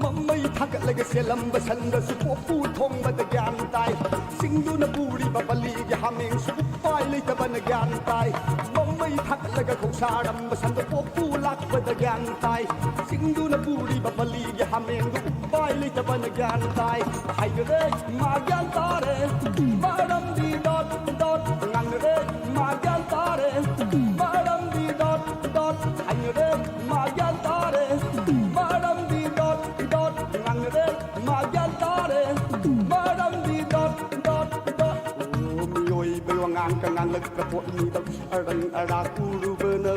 ꯃꯃꯩ ꯊꯥꯒꯠꯂꯒ ꯆꯦꯜꯂꯝꯕ ꯁꯟꯗꯁꯨ ꯄꯣꯛꯄꯨ ꯊꯣꯡꯕꯗ ꯒ꯭ꯌꯥꯟ ꯇꯥꯏ꯫ ꯆꯤꯡꯗꯨꯅ ꯄꯨꯔꯤꯕ ꯄꯜꯂꯤꯒꯤ ꯍꯥꯃꯦꯡꯁꯨ ꯎꯄꯥꯏ ꯂꯩꯇꯕꯅ ꯒ꯭ꯌꯥꯟ ꯇꯥꯏ꯫ ꯃꯃꯩ ꯊꯥꯒꯠꯂꯒ ꯈꯧꯁꯥꯔꯝꯕ ꯁꯟꯗ ꯄꯣꯛꯄꯨ ꯂꯥꯛꯄꯗ ꯒ꯭ꯌꯥꯟ ꯇꯥꯏ꯫ ꯆꯤꯡꯗꯨꯅ ꯄꯨꯔꯤꯕ ꯄꯜꯂꯤꯒꯤ ꯍꯥꯃꯦꯡꯗꯨ ꯎꯄꯥꯏ ꯂꯩꯇꯕꯅ ꯒ꯭ꯌꯥꯟ ꯇꯥꯏ꯫ ꯍꯥꯏꯈ꯭ꯔꯦ ꯃꯥ ꯒ꯭ꯌꯥꯟ ꯇꯥꯔꯦ, ꯃꯔꯝꯗꯤ ꯗꯣꯠ ꯗꯣꯠ ꯉꯥꯡꯅꯔꯦ꯫ ꯃꯥ ꯒ꯭ꯌꯥꯟ ꯇꯥꯔꯦ, ꯃꯔꯝꯗꯤ ꯗꯣꯠ ꯗꯣꯠ ꯍꯥꯏꯅꯔꯦ꯫ ꯃꯥ ꯒ꯭ꯌꯥꯟ ꯇꯥꯔꯦ, ꯃꯔꯝꯗꯤ ꯗꯣꯠ ꯗꯣꯠ ꯉꯥꯡꯅꯔꯦ꯫ ꯃꯥ ꯒ꯭ꯌꯥꯟ ꯇꯥꯔꯦ, ꯃꯔꯝꯗꯤ ꯗꯣꯠ ꯗꯣꯠ ꯗꯣꯠ꯫ ꯑꯣ, ꯃꯤꯑꯣꯏꯕ ꯋꯥꯉꯥꯡꯒ ꯉꯥꯡꯂꯛꯄ ꯄꯣꯠꯅꯤꯗ, ꯑꯔꯪ ꯑꯔꯥꯛ ꯎꯔꯨꯕꯅ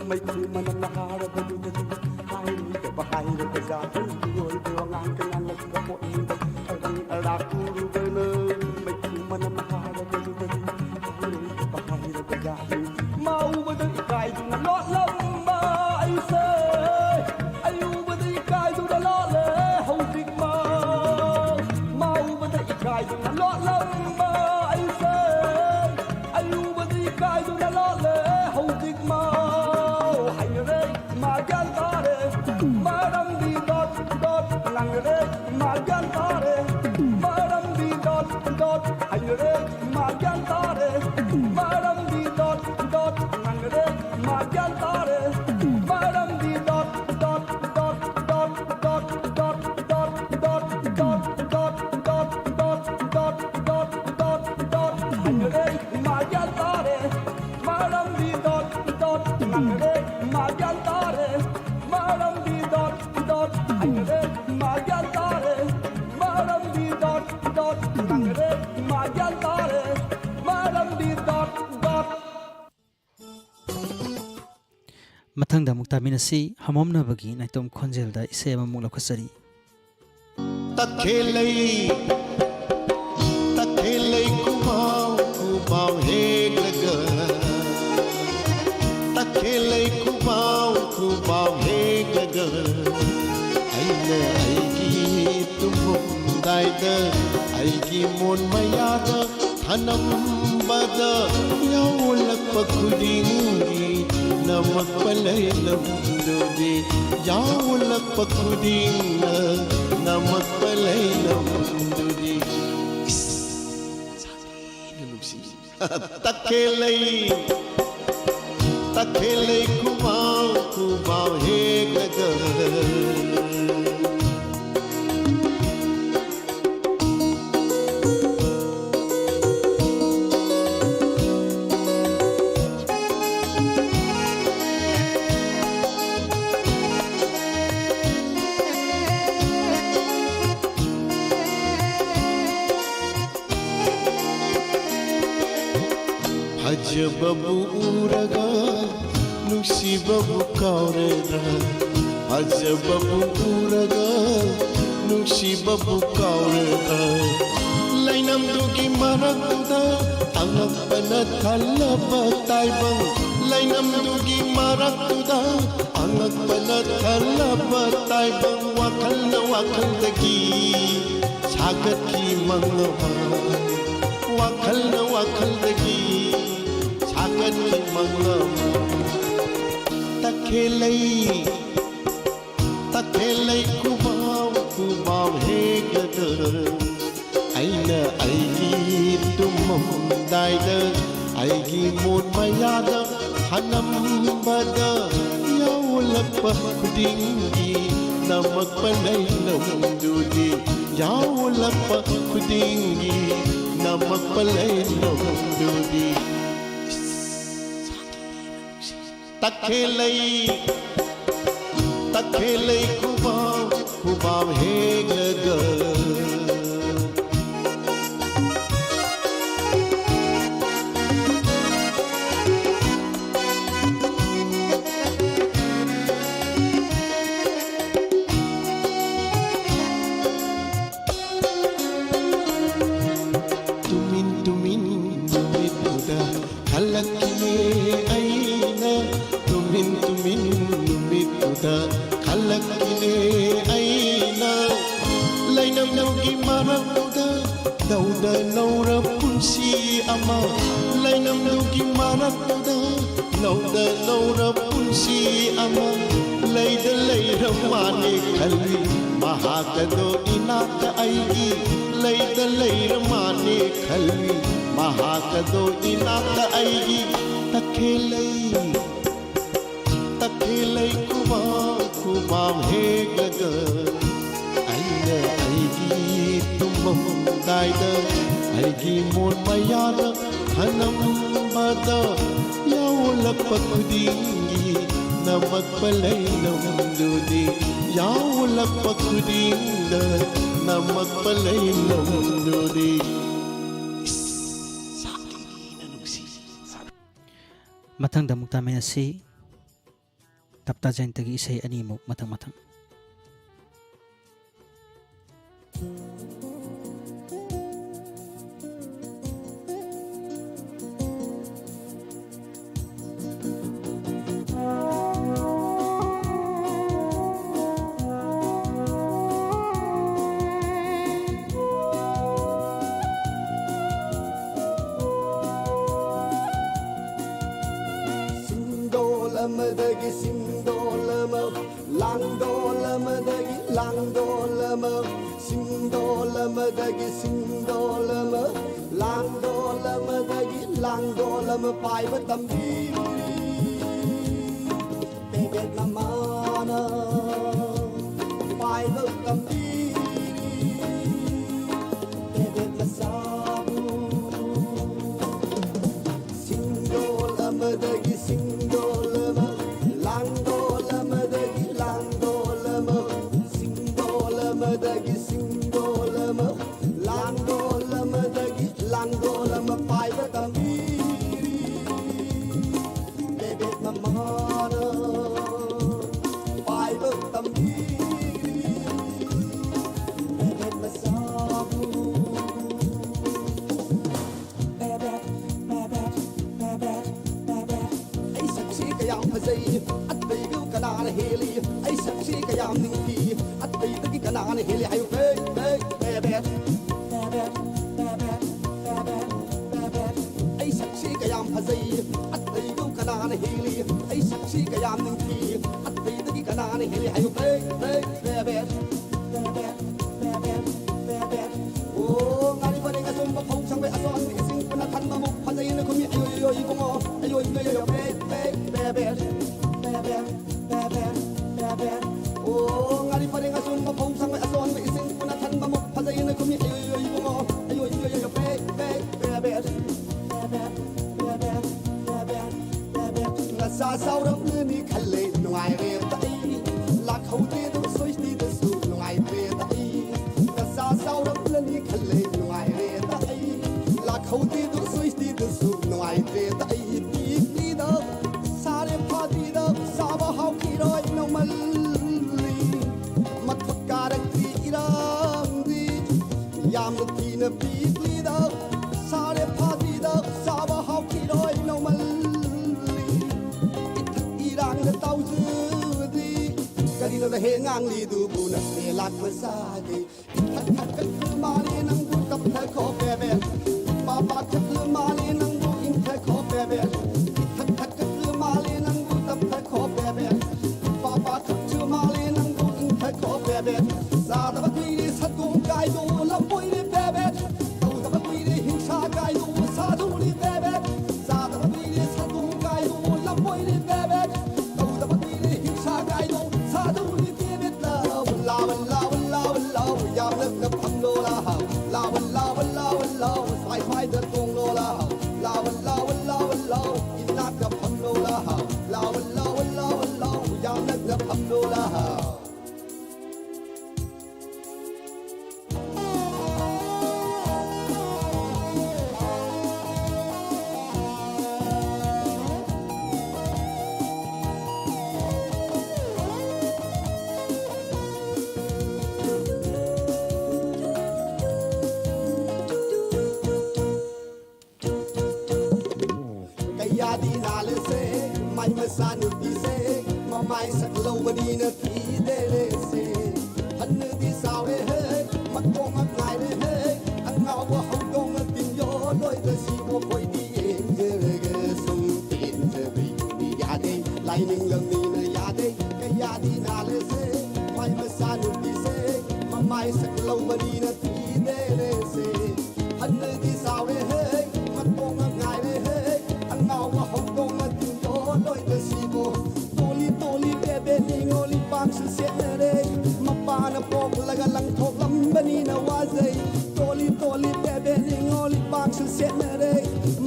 ꯃꯩꯈꯨ ꯃꯅꯝ ꯍꯥꯔꯕꯗꯨꯗꯗꯤ ꯍꯥꯏꯔꯨꯗꯕ ꯍꯥꯏꯔꯕ ꯖꯥꯠ꯫ ꯃꯤꯑꯣꯏꯕ ꯋꯥꯉꯥꯡꯒ ꯉꯥꯡꯂꯛꯄ ꯄꯣꯠꯅꯤꯗ, ꯑꯔꯪ ꯑꯔꯥꯛ ꯎꯔꯨꯕꯅ ꯃꯩꯈꯨ ꯃꯅꯝ ꯍꯥꯔꯕꯗꯨꯗꯗꯤ ꯍꯥꯏꯔꯨꯗꯕ ꯍꯥꯏꯔꯕ ꯖꯥꯠ꯫ ꯃꯥ ꯎꯕꯗ ꯏꯀꯥꯏꯗꯨꯅ ꯂꯣꯠꯂꯝꯕ ꯑꯩꯁꯦ, ꯑꯩ ꯎꯕꯗ ꯏꯀꯥꯏꯗꯨꯅ ꯂꯣꯠꯂꯦ ꯍꯧꯖꯤꯛꯃꯛ꯫ ꯃꯥ ꯎꯕꯗ ꯏꯀꯥꯏꯗꯨꯅ ꯂꯣꯠꯂꯝꯕ ꯑꯩꯁꯦ, ꯑꯩ ꯎꯕꯗ ꯏꯀꯥꯏꯗꯨꯅ ꯂꯣꯠꯂꯦ ꯍꯧꯖꯤꯛꯃꯛ꯫ ꯍꯥꯏꯅꯔꯦ ꯃꯥ ꯒ꯭ꯌꯥꯟ ꯇꯥꯔꯦ, ꯃꯔꯝꯗꯤ ꯗꯣꯠ ꯗꯣꯠ ꯉꯥꯡꯅꯔꯦ꯫ ꯃꯥ ꯒ꯭ꯌꯥꯟ ꯇꯥꯔꯦ, ꯃꯔꯝꯗꯤ ꯗꯣꯠ ꯗꯣꯠ ꯍꯥꯏꯅꯔꯦ꯫ ꯃꯥ ꯒ꯭ꯌꯥꯟ ꯇꯥꯔꯦ, ꯃꯔꯝꯗꯤ ꯗꯣꯠ ꯗꯣꯠ ꯉꯥꯡꯅꯔꯦ꯫ ꯃꯥ ꯒ꯭ꯌꯥꯟ ꯇꯥꯔꯦ, ꯃꯔꯝꯗꯤ dot dot dot dot dot dot dot dot dot dot dot dot dot dot dot dot ꯍꯥꯏꯅꯔꯦ꯫ ꯃꯥ ꯒ꯭ꯌꯥꯟ ꯇꯥꯔꯦ, ꯃꯔꯝꯗꯤ ꯗꯣꯠ ꯗꯣꯠ ꯉꯥꯡꯅꯔꯦ꯫ ꯃꯥ ꯃꯊꯪꯗ ꯑꯃꯨꯛ ꯇꯥꯃꯤꯟꯅꯁꯤ꯫ ꯍꯝꯃꯝꯅꯕꯒꯤ ꯅꯥꯏꯇꯣꯝ ꯈꯣꯟꯖꯦꯜꯗ ꯏꯁꯩ ꯑꯃꯃꯨꯛ ꯂꯧꯈꯠꯆꯔꯤ꯫ ꯇꯈꯦꯜꯂꯩ, ꯇꯈꯦꯜꯂꯩ ꯈꯨꯕꯥꯎ, ꯈꯨꯕꯥꯎ ꯍꯦꯛꯂꯒ, ꯇꯈꯦꯜꯂꯩ ꯈꯨꯕꯥꯎ, ꯈꯨꯕꯥꯎ ꯍꯦꯛꯂꯒ, ꯑꯩꯅ ꯑꯩꯒꯤ ꯇꯨꯝꯐꯝꯗꯥꯏꯗ, ꯑꯩꯒꯤ ꯃꯣꯟ ꯃꯌꯥꯗ ꯊꯅꯝꯕꯗ, ꯌꯥꯎꯂꯛꯄ ꯈꯨꯗꯤꯡꯒꯤ ꯅꯝꯃꯛꯄ ꯂꯩꯅꯝꯗꯨꯗꯤ, ꯌꯥꯎꯂꯛꯄ ꯈꯨꯗꯤꯡꯅ ꯅꯝꯃꯛꯄ ꯂꯩꯅꯝꯗꯨꯗꯤ꯫ ꯏꯁ, ꯁꯥꯊꯤꯅ ꯅꯨꯡꯁꯤ꯫ ꯇꯈꯦꯜꯂꯩ, ꯇꯈꯦꯜꯂꯩ ꯈꯨꯕꯥꯎ, ꯈꯨꯕꯥꯎ ꯍꯦꯛꯂꯒ꯫ ꯐꯖꯕꯕꯨ ꯎꯔꯒ ꯅꯨꯡꯁꯤꯕꯕꯨ ꯀꯥꯎꯔꯦꯗ, ꯐꯖꯕꯕꯨ ꯎꯔꯒ ꯅꯨꯡꯁꯤꯕꯕꯨ ꯀꯥꯎꯔꯦꯗ꯫ ꯂꯩꯅꯝꯗꯨꯒꯤ ꯃꯔꯛꯇꯨꯗ ꯑꯉꯛꯄꯅ ꯊꯜꯂꯕ ꯇꯥꯏꯕꯪ, ꯂꯩꯅꯝꯗꯨꯒꯤ ꯃꯔꯛꯇꯨꯗ ꯑꯉꯛꯄꯅ ꯊꯜꯂꯕ ꯇꯥꯏꯕꯪ, ꯋꯥꯈꯜꯅ ꯋꯥꯈꯜꯗꯒꯤ ꯁꯥꯒꯠꯈꯤ ꯃꯪ ꯑꯃ, ꯋꯥꯈꯜꯅ ꯋꯥꯈꯜꯗꯒꯤ ꯁꯥꯒꯠꯈꯤ ꯃꯪ ꯑꯃ꯫ ꯇꯈꯦꯜꯂꯩ, ꯇꯈꯦꯜꯂꯩ ꯈꯨꯕꯥꯎ, ꯈꯨꯕꯥꯎ ꯍꯦꯛꯂꯒ, ꯑꯩꯅ ꯑꯩꯒꯤ ꯇꯨꯝꯃꯝꯗꯥꯏꯗ ꯑꯩꯒꯤ ꯃꯣꯟ ꯃꯌꯥꯗ ꯍꯅꯝꯕꯗ, ꯌꯥꯎꯂꯛꯄ ꯈꯨꯗꯤꯡꯒꯤ ꯅꯝꯃꯛꯄ ꯂꯩꯅꯝꯗꯨꯗꯤ, ꯌꯥꯎꯂꯛꯄ ꯈꯨꯗꯤꯡꯒꯤ ꯅꯝꯃꯛꯄ ꯂꯩꯅꯝꯗꯨꯗꯤ꯫ ꯇꯈꯦꯜꯂꯩ, ꯇꯈꯦꯜꯂꯩ ꯈꯨꯕꯥꯎ, ꯈꯨꯕꯥꯎ ꯍꯦꯛꯂꯒ꯫ ꯂꯩꯅꯧꯒꯤ ꯃꯔꯛꯇꯨꯗ ꯂꯧꯗ ꯂꯧꯔ ꯄꯨꯟꯁꯤ ꯑꯃ, ꯂꯩꯅꯝꯗꯨꯒꯤ ꯃꯔꯛꯇꯨꯗ ꯂꯧꯗ ꯂꯧꯔ ꯄꯨꯟꯁꯤ ꯑꯃ, ꯂꯩꯗ ꯂꯩꯔ ꯃꯥꯅꯦ ꯈꯜꯂꯤ ꯃꯍꯥꯛ ꯑꯗꯣ ꯏꯅꯥꯛꯇ ꯑꯩꯒꯤ, ꯂꯩꯗ ꯂꯩꯔ ꯃꯥꯅꯦ ꯈꯜꯂꯤ ꯃꯍꯥꯛ ꯑꯗꯣ ꯏꯅꯥꯛꯇ ꯑꯩꯒꯤ꯫ ꯇꯈꯦꯜꯂꯩ ꯇꯈꯦꯜꯂꯩ ꯈꯨꯕꯥꯝ ꯈꯨꯕꯥꯝ ꯍꯦꯛꯂꯒ ꯑꯩꯅ ꯑꯩꯒꯤ ꯇꯨꯝꯃꯝꯗꯥꯏꯗ ꯑꯩꯒꯤ ꯃꯣꯟ ꯃꯌꯥꯗ ꯊꯅꯝꯕꯗ ꯌꯥꯎꯂꯛꯄ ꯈꯨꯗꯤꯡꯒꯤ ꯅꯝꯃꯛꯄ ꯂꯩꯅꯝꯗꯨꯗꯤ, ꯌꯥꯎꯂꯛꯄ ꯈꯨꯗꯤꯡꯗ ꯅꯝꯃꯛꯄ ꯂꯩꯅꯝꯗꯨꯗꯤ꯫ ꯃꯊꯪꯗ ꯑꯃꯨꯛ ꯇꯥꯃꯤꯟꯅꯁꯤ꯫ ꯇꯞꯇꯥ ꯖꯌꯟꯇꯒꯤ ꯏꯁꯩ ꯑꯅꯤꯃꯨꯛ ꯃꯊꯪ ꯃꯊꯪ꯫ ꯁꯤꯡꯗꯣꯜ ꯑꯃꯗꯒꯤ ꯁꯤꯡꯗꯣꯜ ꯑꯃ, ꯂꯥꯡꯗꯣꯜ ꯑꯃꯗꯒꯤ ꯂꯥꯡꯗꯣꯜ ꯑꯃ, ꯁꯤꯡꯗꯣꯜ ꯑꯃꯗꯒꯤ ꯁꯤꯡꯗꯣꯜ ꯑꯃ, ꯂꯥꯡꯗꯣꯜ ꯑꯃꯗꯒꯤ ꯂꯥꯡꯗꯣꯜ ꯑꯃ ꯄꯥꯏꯕ ꯇꯝꯕꯤꯔꯤ꯫ ꯄꯦꯕꯦꯠ ꯃꯃꯥꯅ ꯄꯥꯏꯕ ꯇꯝꯕꯤꯔꯤ꯫ ꯄꯦꯕꯦꯠ ꯃꯆꯥꯕꯨ ꯁꯤꯡꯗꯣꯜ ꯑꯃꯗꯒꯤ ꯁꯤꯡꯗꯣꯜ ꯑꯃ, ꯂꯥꯡꯗꯣꯜ ꯑꯃꯗꯒꯤ ꯂꯥꯡꯗꯣꯜ ꯑꯃ, ꯁꯤꯡꯗꯣꯜ ꯑꯃꯗꯒꯤ ꯁꯤꯡꯗꯣꯜ ꯑꯃ, ꯂꯥꯡꯗꯣꯜ ꯑꯃꯗꯒꯤ ꯂꯥꯡꯗꯣꯜ ꯑꯃ ꯄꯥꯏꯕ ꯇꯝꯕꯤꯔꯤ꯫ ꯄꯦꯕꯦꯠ ꯃꯃꯥꯅ ꯄꯥꯏꯕ ꯇꯝꯕꯤꯔꯤ꯫ ꯄꯦꯕꯦꯠ ꯃꯆꯥꯕꯨ꯫ ꯄꯦꯕꯦꯠ, ꯄꯦꯕꯦꯠ, ꯄꯦꯕꯦꯠ, ꯄꯦꯕꯦꯠ꯫ ꯑꯩ ꯁꯛꯁꯤ ꯀꯌꯥꯝ ꯐꯖꯩ, ꯑꯇꯩꯗꯨ ꯀꯅꯥꯅ ꯍꯦꯜꯂꯤ? ꯑꯩ ꯁꯛꯁꯤ ꯀꯌꯥꯝ ꯅꯤꯡꯊꯤ, ꯑꯇꯩꯗꯒꯤ ꯀꯅꯥꯅ ꯍꯦꯜꯂꯤ? ꯍꯥꯏꯌꯨ, ꯍꯦ, ꯍꯦ꯫ ꯅꯨꯄꯤꯁꯤꯗ ꯁꯥꯔꯦ ꯐꯥꯁꯤꯗ ꯆꯥꯕ ꯍꯥꯎꯈꯤꯔꯣꯏ ꯅꯣꯡꯃꯜꯂꯤ꯫ ꯏꯊꯛ ꯏꯔꯥꯡꯗ ꯇꯧꯖꯗ꯭ꯔꯤ ꯀꯔꯤꯅꯣꯗ ꯍꯦꯛ ꯉꯥꯡꯂꯤꯗꯨꯕꯨ ꯅꯠꯇꯦ ꯂꯥꯛꯄ ꯆꯥꯒꯦ꯫ ꯏꯊꯛ ꯊꯛꯀꯠꯂꯨ ꯃꯥꯜꯂꯤ ꯅꯪꯕꯨ ꯇꯞꯊꯈꯣ ꯕꯦꯕꯦ꯫ ꯄꯥꯄꯥ ꯊꯛꯂꯨ ꯃꯥꯜꯂꯤ ꯅꯪꯕꯨ ꯏꯪꯊꯈꯣ ꯕꯦꯕꯦ꯫ ꯏꯊꯛ ꯊꯛꯀꯠꯂꯨ ꯃꯥꯜꯂꯤ ꯅꯪꯕꯨ ꯇꯞꯊꯈꯣ ꯕꯦꯕꯦ꯫ ꯄꯥꯄꯥ ꯊꯛꯂꯨ ꯃꯥꯜꯂꯤ ꯅꯪꯕꯨ ꯏꯪꯊꯈꯣ ꯕꯦꯕꯦ꯫ ꯆꯥꯗꯕ ꯀꯨꯏꯔꯦ ꯁꯒꯣꯜ ꯀꯥꯏꯗꯣ ꯂꯝꯕꯣꯏꯔꯦ ꯕꯦꯕꯦ꯫ ꯇꯧꯗꯕ ꯀꯨꯏꯔꯦ ꯍꯤꯡꯁꯥ ꯀꯥꯏꯗꯣ ꯁꯥꯗꯧꯔꯤ ꯕꯦꯕꯦ꯫ ꯆꯥꯗꯕ ꯀꯨꯏꯔꯦ ꯁꯒꯣꯜ ꯀꯥꯏꯗꯣ ꯂꯝꯕꯣꯏꯔꯦ ꯕꯦꯕꯦ꯫ ꯇꯧꯗꯕ ꯀꯨꯏꯔꯦ ꯍꯤꯡꯁꯥ ꯀꯥꯏꯗꯣ ꯁꯥꯗꯧꯔꯤ ꯕꯦꯕꯦ꯫ ꯂꯥꯎ ꯂꯥꯎ ꯂꯥꯎ ꯂꯥꯎ ꯂꯥꯎ ꯌꯥꯝꯅ ꯐꯝꯂꯣ ꯂꯥꯎ꯫ ꯂꯥꯎ ꯂꯥꯎ ꯂꯥꯎ ꯂꯥꯎ ꯁ꯭ꯋꯥꯏ ꯁ꯭ꯋꯥꯏꯗ ꯇꯣꯡꯂꯣ ꯂꯥꯎ꯫ ꯂꯥꯎ ꯂꯥꯎ ꯂꯥꯎ ꯂꯥꯎ ꯏꯅꯥꯛꯇ ꯐꯝꯂꯣ ꯂꯥꯎ꯫ ꯂꯥꯎ ꯂꯥꯎ ꯂꯥꯎ ꯂꯥꯎ ꯌꯥꯝꯅ ꯐꯝꯂꯣ ꯂꯥꯎ꯫ ꯀꯌꯥꯗꯤ ꯂꯥꯜꯂꯦꯁꯦ ꯃꯥꯏ ꯃꯆꯥꯅꯨꯄꯤꯁꯦ ꯃꯃꯥꯏ ꯁꯛ ꯂꯧꯕꯅꯤꯅ ꯊꯤꯗꯦꯔꯦꯁꯦ꯫ ꯍꯟꯅꯗꯤ ꯆꯥꯎꯔꯦ ꯍꯦ ꯃꯇꯣꯡ ꯉꯥꯏꯔꯦ ꯍꯦ ꯑꯉꯥꯎꯕ ꯍꯧꯗꯣꯡꯅ ꯇꯤꯟ ꯌꯣꯜꯂꯣꯏꯗ ꯁꯤꯕꯨ ꯑꯩꯈꯣꯏꯗꯤ ꯌꯦꯡꯖꯔꯒ ꯁꯨꯝ ꯄꯦꯟꯖꯕꯩ ꯌꯥꯗꯦ ꯂꯥꯏꯅꯤꯡ ꯂꯝꯅꯤꯅ ꯌꯥꯗꯦ꯫ ꯀꯌꯥꯗꯤ ꯅꯥꯜꯂꯦꯁꯦ ꯃꯥꯏ ꯃꯆꯥꯅꯨꯄꯤꯁꯦ ꯃꯃꯥꯏ ꯁꯛ ꯂꯧꯕꯅꯤꯅ ꯊꯤꯗꯦꯔꯦꯁꯦ꯫ ꯍꯟꯅꯗꯤ ꯆꯥꯎꯔꯦ ꯍꯦ ꯃꯇꯣꯡꯅ ꯉꯥꯏꯔꯦ ꯍꯦ ꯑꯉꯥꯎꯕ ꯍꯧꯗꯣꯡꯅ ꯇꯤꯟꯗꯣ ꯂꯣꯏꯗ ꯁꯤꯕꯣ꯫ ꯇꯣꯂꯤ ꯇꯣꯂꯤ ꯕꯦꯕꯦ ꯅꯤꯉꯣꯜ ꯏꯄꯥꯛꯁꯨ ꯁꯦꯠꯅꯔꯦ ꯃꯄꯥꯅ ꯄꯣꯛꯂꯒ ꯂꯪꯊꯣꯛꯂꯝꯕꯅꯤꯅ ꯋꯥꯖꯩ꯫ ꯇꯣꯂꯤ ꯇꯣꯂꯤ ꯕꯦꯕꯦ ꯅꯤꯉꯣꯜ ꯏꯄꯥꯛꯁꯨ ꯁꯦꯠꯅꯔꯦ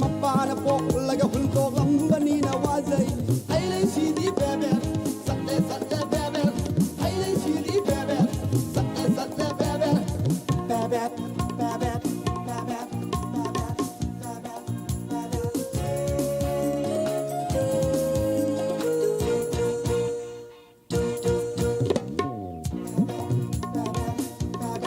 ꯃꯄꯥꯅ ꯄꯣꯛꯂꯒ ꯍꯨꯟꯗꯣꯛꯂꯝꯕꯅꯤꯅ ꯋꯥꯖꯩ꯫ ꯑꯩ ꯂꯩꯁꯤꯗꯤ ꯕꯦꯕꯦ ꯆꯠꯂꯦ ꯆꯠꯂꯦ ꯕꯦꯕꯦ꯫ ꯑꯩ ꯂꯩꯁꯤꯗꯤ ꯕꯦꯕꯦ ꯆꯠꯂꯦ ꯆꯠꯂꯦ ꯕꯦꯕꯦ꯫ ꯕꯦꯕꯦ ꯕꯦꯕꯦ ꯕꯦꯕꯦ ꯕꯦꯕꯦ ꯕꯦꯕꯦ꯫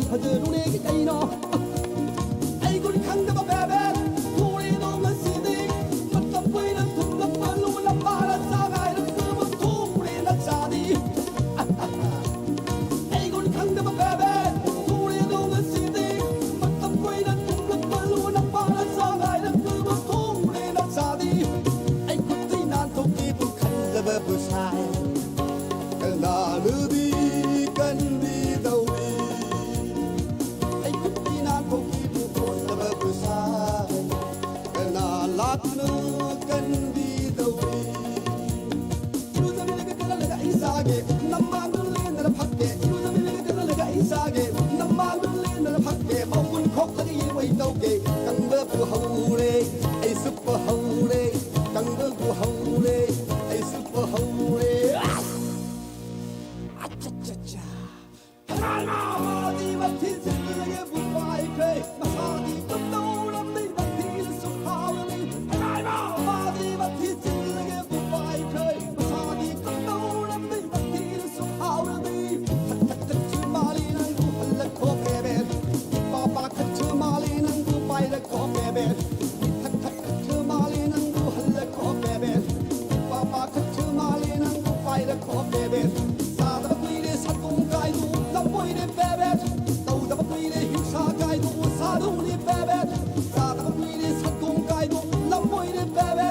ꯐꯖꯔꯨꯔꯦ ꯀꯩꯅꯣ ꯑꯩ ꯒꯨꯟ ꯈꯪꯗꯕ ꯕꯦꯕꯦ ꯊꯣꯔꯦꯗꯣ ꯉꯁꯤꯗꯤ ꯃꯇꯝ ꯀꯨꯏꯅ ꯊꯨꯝꯂꯛꯄ ꯂꯨꯅ ꯄꯥꯔ ꯆꯥꯒꯥꯏꯔꯛꯇꯕ ꯊꯣꯔꯦ ꯅꯆꯥꯗꯤ ꯑꯩ ꯒꯨꯟ ꯈꯪꯗꯕ ꯕꯦꯕꯦ ꯊꯣꯔꯦꯗꯣ ꯉꯁꯤꯗꯤ ꯃꯇꯝ ꯀꯨꯏꯅ ꯊꯨꯝꯂꯛꯄ ꯂꯨꯅ ꯄꯥꯔ ꯆꯥꯒꯥꯏꯔꯛꯇꯕ ꯊꯣꯔꯦ ꯅꯆꯥꯗꯤ ꯑꯩ ꯈꯨꯠꯇꯩ ꯅꯥꯟꯊꯣꯛꯈꯤꯕ ꯈꯟꯗꯕꯕꯨ ꯁꯥꯏ ꯀꯅꯥꯅꯗꯤ ꯀꯟꯕꯤꯗꯧꯔꯤ ꯑꯩ ꯈꯨꯠꯇꯤ ꯅꯥꯟꯊꯣꯛꯈꯤꯕ ꯀꯣꯟꯗꯕꯕꯨ ꯁꯥꯏ ꯀꯅꯥ ꯂꯥꯛꯅ ꯀꯟꯕꯤꯗꯧꯔꯤ ꯏꯔꯨꯖꯕꯤꯔꯒ ꯀꯜꯂꯒ ꯑꯩ ꯆꯥꯒꯦ ꯅꯝꯃꯥꯡꯗ ꯂꯦꯟꯗꯅ ꯐꯛꯀꯦ ꯏꯔꯨꯖꯕꯤꯔꯒ ꯀꯜꯂꯒ ꯑꯩ ꯆꯥꯒꯦ ꯅꯝꯃꯥꯡꯗ ꯂꯦꯟꯗꯅ ꯐꯛꯀꯦ ꯃꯥꯎꯟ ꯈꯣꯛꯂꯒ ꯌꯦꯡꯉꯩ ꯇꯧꯒꯦ ꯀꯪꯕꯕꯨ ꯍꯧꯔꯦ ꯑꯩ ꯆꯨꯞꯄ ꯍꯧꯔꯦ ꯀꯪꯕꯕꯨ ꯍꯧꯔꯦ ꯑꯩ ꯆꯨꯞꯄ ꯍꯧꯔꯦ ꯑꯆꯥ ꯑꯆꯥ ꯑꯆꯥ ꯃꯥꯗꯤ ꯃꯊꯤ ꯆꯤꯜꯂꯒꯦ ꯕꯨ ꯄꯥꯏꯈ꯭ꯔꯦ ꯃꯁꯥꯗꯤ ꯀꯝꯗꯧꯔꯝꯅꯤ ꯃꯊꯤꯅꯁꯨ ꯍꯥꯎꯔꯅꯤ ꯃꯥꯗꯤ ꯃꯊꯤ ꯆꯤꯜꯂꯒꯦ ꯕꯨ ꯄꯥꯏꯈ꯭ꯔꯦ ꯃꯁꯥꯗꯤ ꯀꯝꯗꯧꯔꯝꯅꯤ ꯃꯊꯤꯅꯁꯨ ꯍꯥꯎꯔꯅꯤ ꯊꯛ ꯊꯛ ꯊꯛ ꯆꯨ ꯃꯥꯂꯤ ꯅꯪꯕꯨ ꯍꯜꯂꯛꯈꯣ ꯕꯦꯕꯦ ꯄꯥ ꯄꯥ ꯈꯠ ꯆꯨ ꯃꯥꯂꯤ ꯅꯪꯕꯨ ꯄꯥꯏꯔꯛꯈꯣ ꯕꯦꯕꯦ ꯊꯛ ꯊꯛ ꯈꯠ ꯆꯨ ꯃꯥꯂꯤ ꯅꯪꯕꯨ ꯍꯜꯂꯛꯈꯣ ꯕꯦꯕꯦ ꯄꯥ ꯄꯥ ꯈꯠ ꯆꯨ ꯃꯥꯂꯤ ꯅꯪꯕꯨ ꯄꯥꯏꯔꯛꯈꯣ ꯕꯦꯕꯦ ꯆꯥꯗꯕ ꯀꯨꯏꯔꯦ ꯁꯥꯇꯣꯡ ꯀꯥꯏꯗꯣ ꯂꯝꯕꯣꯏꯔꯦ ꯕꯦꯕꯦ ꯇꯧꯗꯕ ꯀꯨꯏꯔꯦ ꯍꯤꯡꯁꯥ ꯀꯥꯏꯗꯣ ꯁꯥꯗꯨꯅꯤ ꯕꯦꯕꯦ ꯆꯥꯗꯕ ꯀꯨꯏꯔꯦ ꯁꯥꯇꯣꯡ ꯀꯥꯏꯗꯣ ꯂꯝꯕꯣꯏꯔꯦ ꯕꯦꯕꯦ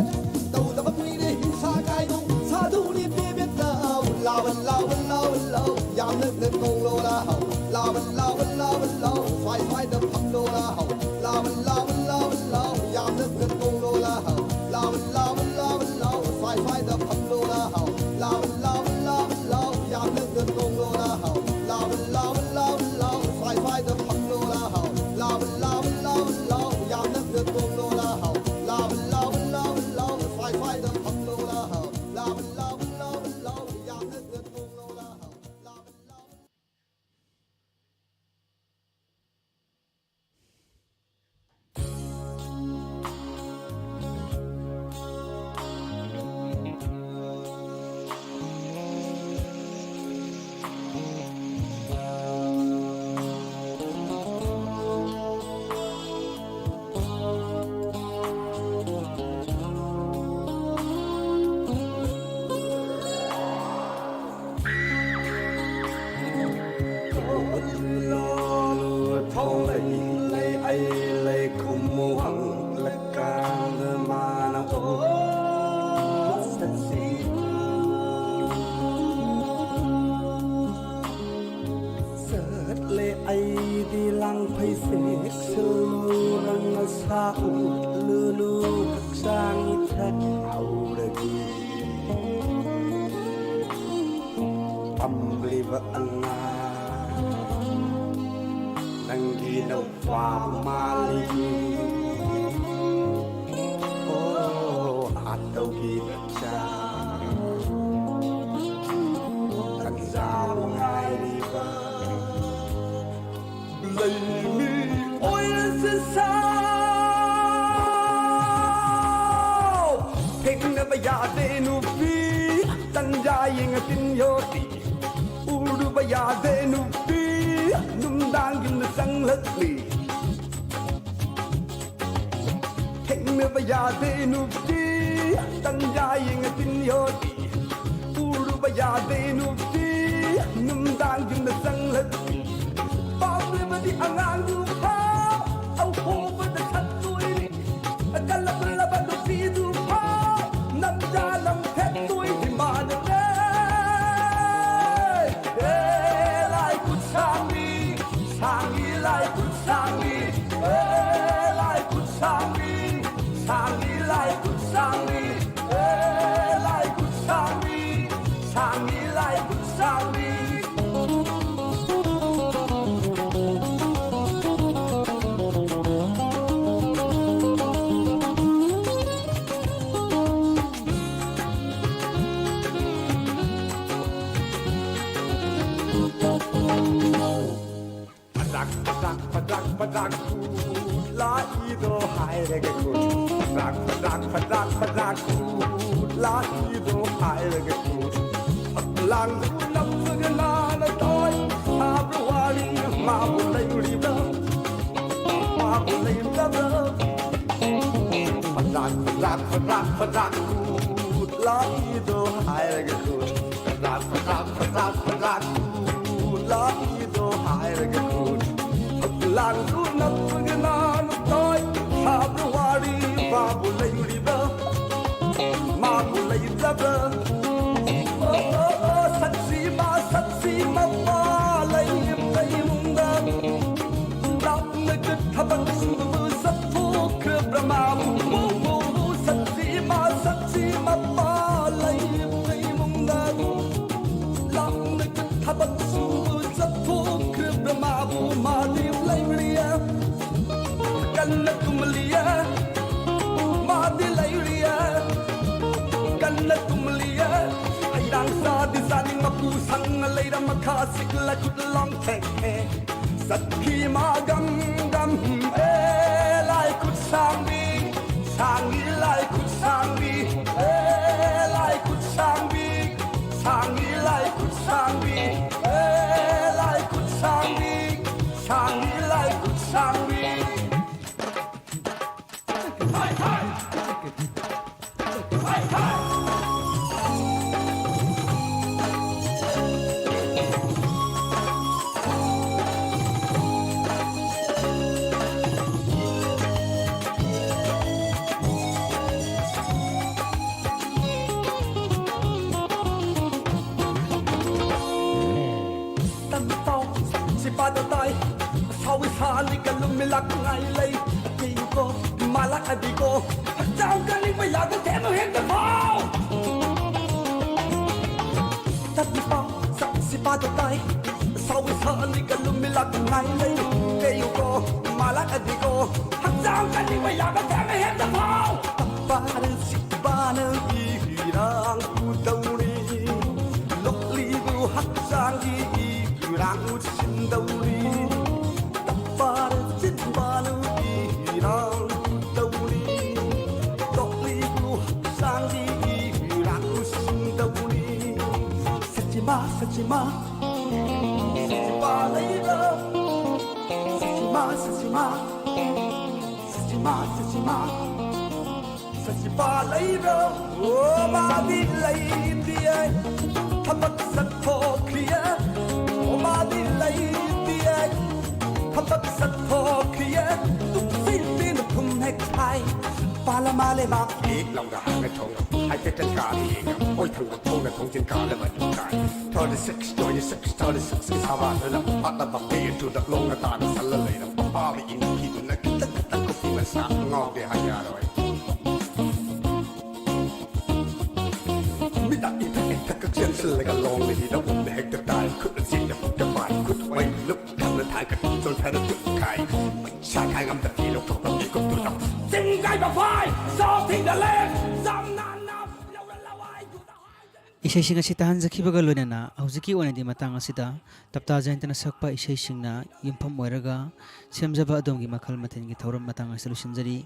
ꯇꯧꯗꯕ ꯀꯨꯏꯔꯦ ꯍꯤꯡꯁꯥ ꯀꯥꯏꯗꯣ ꯁꯥꯗꯨꯅꯤ ꯕꯦꯕꯦ ꯂꯥꯎ ꯂꯥꯎ ꯂꯥꯎ ꯂꯥꯎ ꯂꯥꯎ ꯌꯥꯝꯅ ꯅ ꯇꯣꯡꯂꯣ ꯂꯥꯎ ꯂꯥꯎ ꯂꯥꯎ ꯂꯥꯎ ꯂꯥꯎ ꯁ꯭ꯋꯥꯏ ꯁ꯭ꯋꯥꯏꯗ ꯐꯝꯂꯣ ꯂꯥꯎ ꯂꯥꯎ ꯂꯥꯎ ꯂꯥꯎ ꯂꯥꯎ ꯌꯥꯝꯅ ꯅ ꯇꯣꯡꯂꯣ ꯂꯥꯎ ꯂꯥꯎ ꯂꯥꯎ ꯂꯥꯎ ꯂꯥꯎ ꯁ꯭ꯋꯥꯏ ꯁ꯭ꯋꯥꯏꯗ ꯐꯝꯂꯣ ꯂꯥꯎ ꯂꯥꯎ ꯂꯥꯎ ꯂꯥꯎ ꯂꯥꯎ ꯌꯥꯝꯅ ꯅ ꯇꯣꯡꯂꯣ ꯂꯥꯎ ꯂꯥꯎ ꯂꯥꯎ ꯂꯥꯎ ꯂꯥꯎ ꯁ꯭ꯋꯥꯏ ꯁ꯭ꯋꯥꯏꯗ ꯐꯝꯂꯣ ꯂꯥꯎ ꯂꯥꯎ ꯂꯥꯎ ꯂꯥꯎ ꯂꯥꯎ ꯌꯥꯝꯅ ꯅ ꯇꯣꯡꯂꯣ ꯂꯥꯎ ꯂꯥꯎ ꯂꯥꯎ ꯂꯥꯎ ꯂꯥꯎ ꯁ꯭ꯋꯥꯏ ꯁ꯭ꯋꯥꯏꯗ ꯐꯝꯂꯣ ꯂꯥꯎ ꯂꯥꯎ ꯂꯥꯎ ꯂꯥꯎ ꯂꯥꯎ ꯌꯥꯝꯅ ꯅ ꯇꯣꯡꯂꯣ ꯂꯥꯎ ꯂꯥꯎ ꯂꯥꯎ ꯐꯩꯖꯦꯛ ꯁꯤꯜꯂꯨ, ꯔꯪ ꯑꯁꯥ ꯎꯠꯂꯨꯅꯨ, ꯍꯛꯆꯥꯡ ꯏꯊꯛ ꯍꯧꯔꯒꯦ꯫ ꯄꯝꯂꯤꯕ ꯑꯉꯥꯡ ꯅꯪꯒꯤ ꯅꯧꯄꯥ ꯃꯥꯜꯂꯤ꯫ ꯑꯣ, ꯍꯥꯠꯇꯧꯒꯤ ꯃꯆꯥ ꯇꯟꯖꯥꯕꯨ ꯉꯥꯏꯔꯤꯕ꯫ ꯂꯩꯃꯤ ꯑꯣꯏꯔꯁꯤ ꯁꯥꯎ꯫ ꯊꯦꯡꯅꯕ ꯌꯥꯗꯦ ꯅꯨꯄꯤ ꯇꯟꯖꯥ ꯌꯦꯡꯉ ꯇꯤꯟ ꯌꯣꯠꯂꯤ꯫ ꯎꯔꯨꯕ ꯌꯥꯗꯦ ꯅꯨꯄꯤ ꯅꯨꯡꯗꯥꯡ ꯌꯨꯝꯗ ꯆꯪꯂꯛꯂꯤ꯫ ꯊꯦꯡꯅꯕ ꯌꯥꯗꯦ ꯅꯨꯄꯤ ꯇꯟꯖꯥ ꯌꯦꯡꯉ ꯇꯤꯟ ꯌꯣꯠꯂꯤ꯫ ꯎꯔꯨꯕ ꯌꯥꯗꯦ ꯅꯨꯄꯤ ꯅꯨꯡꯗꯥꯡ ꯌꯨꯝꯗ ꯆꯪꯂꯛꯂꯤ꯫ ꯄꯥꯝꯂꯕꯗꯤ ꯑꯉꯥꯡꯗꯨ ꯐꯥꯎ ꯑꯍꯣꯕꯗ ꯁꯠꯇꯣꯏꯅꯤ꯫ ꯀꯜꯂꯛꯂꯕ ꯅꯨꯄꯤꯗꯨ ꯐꯥꯎ ꯅꯝꯖꯥ ꯅꯝꯊꯦꯛꯇꯣꯏꯅꯤ ꯃꯥꯅꯅꯦ꯫ ꯑꯦ ꯂꯥꯏ ꯈꯨꯠꯁꯥꯡꯕꯤ, ꯁꯥꯡꯕꯤ ꯂꯥꯏ ꯈꯨꯠꯁꯥꯡꯕꯤ, ꯑꯦ ꯂꯥꯏ ꯈꯨꯠꯁꯥꯡꯕꯤ, ꯁꯥꯡꯕꯤ ꯂꯥꯏ ꯈꯨꯠꯁꯥꯡꯕꯤ, ꯑꯦ ꯂꯥꯏ ꯈꯨꯠꯁꯥꯡꯕꯤ, ꯁꯥꯡꯕꯤ ꯂꯥꯏ ꯈꯨꯠꯁꯥꯡꯕꯤ꯫ ꯐꯗ꯭ꯔꯥꯛ, ꯐꯗ꯭ꯔꯥꯛ, ꯐꯗ꯭ꯔꯥꯛ, ꯐꯗ꯭ꯔꯥꯛ, ꯈꯨꯠ ꯂꯥꯛꯏꯗꯣ ꯍꯥꯏꯔꯒ ꯈꯨꯠ꯫ ꯐꯗ꯭ꯔꯥꯛ, ꯐꯗ꯭ꯔꯥꯛ, ꯐꯗ꯭ꯔꯥꯛ, ꯐꯗ꯭ꯔꯥꯛ, ꯈꯨꯠ ꯂꯥꯛꯏꯗꯣ ꯍꯥꯏꯔꯒ ꯈꯨꯠ꯫ ꯐꯛꯂꯥꯡꯗꯨ ꯅꯞꯄꯒ ꯅꯥꯅ ꯇꯥꯏ ꯁꯥꯕ꯭ꯔ ꯋꯥꯔꯤ ꯃꯥꯕꯨ ꯂꯩꯔꯤꯕ꯭ꯔꯥ? ꯃꯥꯕꯨ ꯂꯩꯔꯤꯕ꯭ꯔꯥ? ꯐꯗ꯭ꯔꯥꯛ, ꯐꯗ꯭ꯔꯥꯛ, ꯐꯗ꯭ꯔꯥꯛ, ꯐꯗ꯭ꯔꯥꯛ, ꯈꯨꯠ ꯂꯥꯛꯏꯗꯣ ꯍꯥꯏꯔꯒ ꯈꯨꯠ꯫ ꯐꯗ꯭ꯔꯥꯛ, ꯐꯗ꯭ꯔꯥꯛ, ꯐꯗ꯭ꯔꯥꯛ, ꯐꯗ꯭ꯔꯥꯛ, ꯈꯨꯠ ꯂꯥꯛꯏꯗꯣ ꯍꯥꯏꯔꯒ ꯈꯨꯠ꯫ ꯐꯛꯂꯥꯡꯗꯨ ꯅꯞꯄꯒ ꯅꯥꯅ ꯇꯥꯏ ꯁꯥꯕ꯭ꯔ ꯋꯥꯔꯤ ꯃꯥꯕꯨ ꯂꯩꯔꯤꯕ꯭ꯔꯥ? ꯃꯥꯕꯨ ꯂꯩꯇꯕ꯭ꯔꯥ? ꯑꯣ, ꯑꯣ, ꯑꯣ, ꯁꯛꯁꯤ ꯃꯥ, ꯁꯛꯁꯤ ꯃꯄꯥ ꯂꯩꯔꯤꯕ ꯏꯃꯨꯡꯗ꯫ ꯅꯨꯡꯗꯥ ꯀꯟꯅ ꯇꯨꯝꯂꯤꯌꯦ, ꯃꯥꯗꯤ ꯂꯩꯔꯤꯌꯦ, ꯀꯟꯅ ꯇꯨꯝꯂꯤꯌꯦ꯫ ꯍꯩꯔꯥꯡ ꯆꯥꯗꯤ ꯆꯥꯅꯤꯡ ꯃꯄꯨ ꯁꯪꯅ ꯂꯩꯔꯝꯃ ꯈꯥ ꯁꯤꯛꯂ ꯈꯨꯠ ꯂꯣꯡꯊꯦꯛꯑꯦ꯫ ꯆꯠꯈꯤ ꯃꯥ ꯒꯝ ꯒꯝ꯫ ꯑꯦ ꯂꯥꯏ ꯈꯨꯠ ꯁꯥꯡꯕꯤ, ꯁꯥꯡꯕꯤ ꯂꯥꯏ ꯈꯨꯠ ꯁꯥꯡꯕꯤ꯫ ꯑꯦ ꯂꯥꯏ ꯈꯨꯠ ꯁꯥꯡꯕꯤ, ꯁꯥꯡꯕꯤ ꯂꯥꯏ ꯈꯨꯠ ꯁꯥꯡꯕꯤ꯫ ꯑꯦ ꯂꯥꯏ ꯈꯨꯠ ꯁꯥꯡꯕꯤ, ꯁꯥꯡꯕꯤ ꯂꯥꯏ ꯈꯨꯠ ꯁꯥꯡꯕꯤ꯫ ꯇꯝꯄꯥꯎ ꯁꯤꯄꯥꯗ ꯇꯥꯏ꯫ ꯁꯥꯎꯏ ꯁꯥꯅꯤ ꯀꯜꯂꯨꯝ ꯃꯤꯂꯥꯛ ꯉꯥꯏ ꯂꯩ꯫ ꯑꯇꯩꯀꯣ ꯃꯥꯂꯥꯛ ꯑꯗꯤꯀꯣ ꯍꯛꯆꯥꯡ ꯀꯟꯅꯤꯡꯕ ꯌꯥꯗ ꯊꯦꯡꯅ ꯍꯦꯛꯇ ꯐꯥꯎ꯫ ꯇꯝꯄꯥꯎ ꯁꯤꯄꯥꯗ ꯇꯥꯏ꯫ ꯁꯥꯎꯏ ꯁꯥꯅꯤ ꯀꯜꯂꯨꯝ ꯃꯤꯂꯥꯛ ꯉꯥꯏ ꯂꯩ꯫ ꯑꯇꯩꯀꯣ ꯃꯥꯂꯥꯛ ꯑꯗꯤꯀꯣ ꯍꯛꯆꯥꯡ ꯀꯟꯅꯤꯡꯕ ꯌꯥꯗ ꯊꯦꯡꯅ ꯍꯦꯛꯇ ꯐꯥꯎ꯫ ꯇꯝꯄꯥꯛ ꯁꯤꯄꯥꯅ ꯏꯔꯥꯡ ꯄꯨꯗꯧꯔꯤ꯫ ꯂꯣꯛꯂꯤꯕꯨ ꯍꯛꯆꯥꯡꯒꯤ ꯏꯔꯥꯡ ꯎꯠꯁꯤꯟꯗꯧꯔꯤ꯫ ꯇꯝꯄꯥꯛ ꯁꯤꯄꯥꯅ ꯏꯔꯥꯡ ꯄꯨꯗꯧꯔꯤ꯫ ꯂꯣꯛꯂꯤꯕꯨ ꯍꯛꯆꯥꯡꯒꯤ ꯏꯔꯥꯡ ꯎꯠꯁꯤꯟꯗꯧꯔꯤ꯫ ꯁꯆꯤꯃꯥ, ꯁꯆꯤꯃꯥ, ꯁꯆꯤꯃꯥ ꯂꯩꯕ꯭ꯔꯣ? ꯁꯆꯤꯃꯥ, ꯁꯆꯤꯃꯥ, ꯁꯆꯤꯃꯥ, ꯁꯆꯤꯃꯥ꯫ ꯁꯆꯤꯄꯥ ꯂꯩꯕ꯭ꯔꯣ? ꯑꯣ, ꯃꯥꯗꯤ ꯂꯩꯇꯤꯌꯦ꯫ ꯊꯕꯛ ꯆꯠꯊꯣꯛꯈꯤꯌꯦ꯫ ꯑꯣ, ꯃꯥꯗꯤ ꯂꯩꯇꯤꯌꯦ꯫ ꯊꯕꯛ ꯆꯠꯊꯣꯛꯈꯤꯌꯦ꯫ ꯇꯨꯞꯁꯤ ꯄꯤꯅ ꯊꯨꯝ ꯍꯦꯛ ꯊꯥꯏ꯫ ꯄꯥꯂ ꯃꯥꯂꯦ ꯃꯥ꯫ ꯏꯛ ꯂꯥꯎꯅ ꯍꯥꯡꯉ ꯊꯣꯡ꯫ ꯍꯥꯏꯐꯦꯠꯇꯪ ꯀꯥꯔꯤ ꯌꯦꯡꯉ꯫ ꯑꯣꯏ ꯊꯪꯕ ꯊꯣꯡꯅ ꯊꯣꯡꯖꯤꯟ ꯀꯥꯂꯕ ꯗꯨꯀꯥꯟ꯫ Thirty six, twenty six, thirty six ꯀꯤ ꯁꯥꯕꯥꯗꯨꯅ ꯐꯠꯂꯕ ꯄꯦ ꯑꯗꯨꯗ ꯂꯣꯡꯅ ꯇꯥꯅ ꯁꯜꯂ ꯂꯩꯔꯝꯕ ꯄꯥꯕ ꯏꯅꯤꯡꯊꯤꯗꯨꯅ ꯈꯤꯇꯪ ꯈꯤꯇꯪ ꯀꯨꯞꯄꯤ ꯃꯁꯥ ꯉꯥꯎꯗꯦ ꯍꯥꯏ ꯌꯥꯔꯣꯏ꯫ ꯃꯤꯗꯥꯛ ꯏꯊꯛ ꯏꯊꯛ ꯆꯦꯟꯁꯤꯜꯂꯒ ꯂꯣꯡꯅ ꯍꯤꯗ ꯎꯞꯅ ꯍꯦꯛꯇ ꯇꯥꯏ꯫ ꯈꯨꯠꯅ ꯆꯦꯟꯅ ꯄꯨꯛꯇ ꯄꯥꯏ꯫ ꯈꯨꯠ ꯑꯣꯏ ꯂꯨꯞ ꯊꯝꯅ ꯊꯥꯡꯒꯠ ꯆꯣꯟꯊꯔ ꯆꯨꯞꯈꯥꯏ꯫ ꯃꯩꯁꯥ ꯈꯥꯡꯉꯝꯗ ꯐꯤ ꯂꯧꯊꯣꯛ ꯏꯁꯩꯁꯤꯡ ꯑꯁꯤ ꯇꯥꯍꯟꯖꯈꯤꯕꯒ ꯂꯣꯏꯅꯅ ꯍꯧꯖꯤꯛꯀꯤ ꯑꯣꯏꯅꯗꯤ ꯃꯇꯥꯡ ꯑꯁꯤꯗ ꯇꯞꯇꯥ ꯖꯌꯟꯇꯅ ꯁꯛꯄ ꯏꯁꯩꯁꯤꯡꯅ ꯌꯨꯝꯐꯝ ꯑꯣꯏꯔꯒ ꯁꯦꯝꯖꯕ ꯑꯗꯣꯝꯒꯤ ꯃꯈꯜ ꯃꯊꯦꯜꯒꯤ ꯊꯧꯔꯝ ꯃꯇꯥꯡ ꯑꯁꯤꯗ ꯂꯣꯏꯁꯤꯟꯖꯔꯤ꯫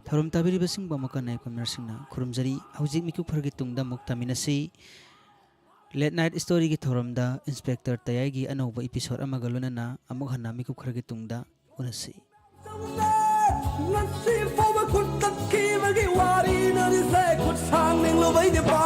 ꯊꯧꯔꯝ ꯇꯥꯕꯤꯔꯤꯕꯁꯤꯡꯕꯨ ꯑꯃꯨꯛꯀ ꯍꯟꯅ ꯑꯩꯈꯣꯏ ꯃꯔꯨꯞꯁꯤꯡꯅ ꯈꯨꯔꯨꯝꯖꯔꯤ꯫ ꯍꯧꯖꯤꯛ ꯃꯤꯀꯨꯞ ꯈꯔꯒꯤ ꯇꯨꯡꯗ ꯑꯃꯨꯛ ꯇꯥꯃꯤꯟꯅꯁꯤ꯫ Late Night Storyꯒꯤ ꯊꯧꯔꯝꯗ Inspector ꯇꯌꯥꯏꯒꯤ ꯑꯅꯧꯕ episode ꯑꯃꯒ ꯂꯣꯏꯅꯅ ꯑꯃꯨꯛ ꯍꯟꯅ ꯃꯤꯀꯨꯞ ꯈꯔꯒꯤ ꯇꯨꯡꯗ ꯎꯅꯁꯤ꯫ ꯉꯁꯤ ꯐꯥꯎꯕ ꯈꯨꯠ ꯇꯠꯈꯤꯕꯒꯤ ꯋꯥꯔꯤ ꯅꯥꯔꯤꯁꯦ ꯈꯨꯠ ꯁꯥꯡ ꯅꯤꯡꯂꯨꯕꯩꯅꯦ꯫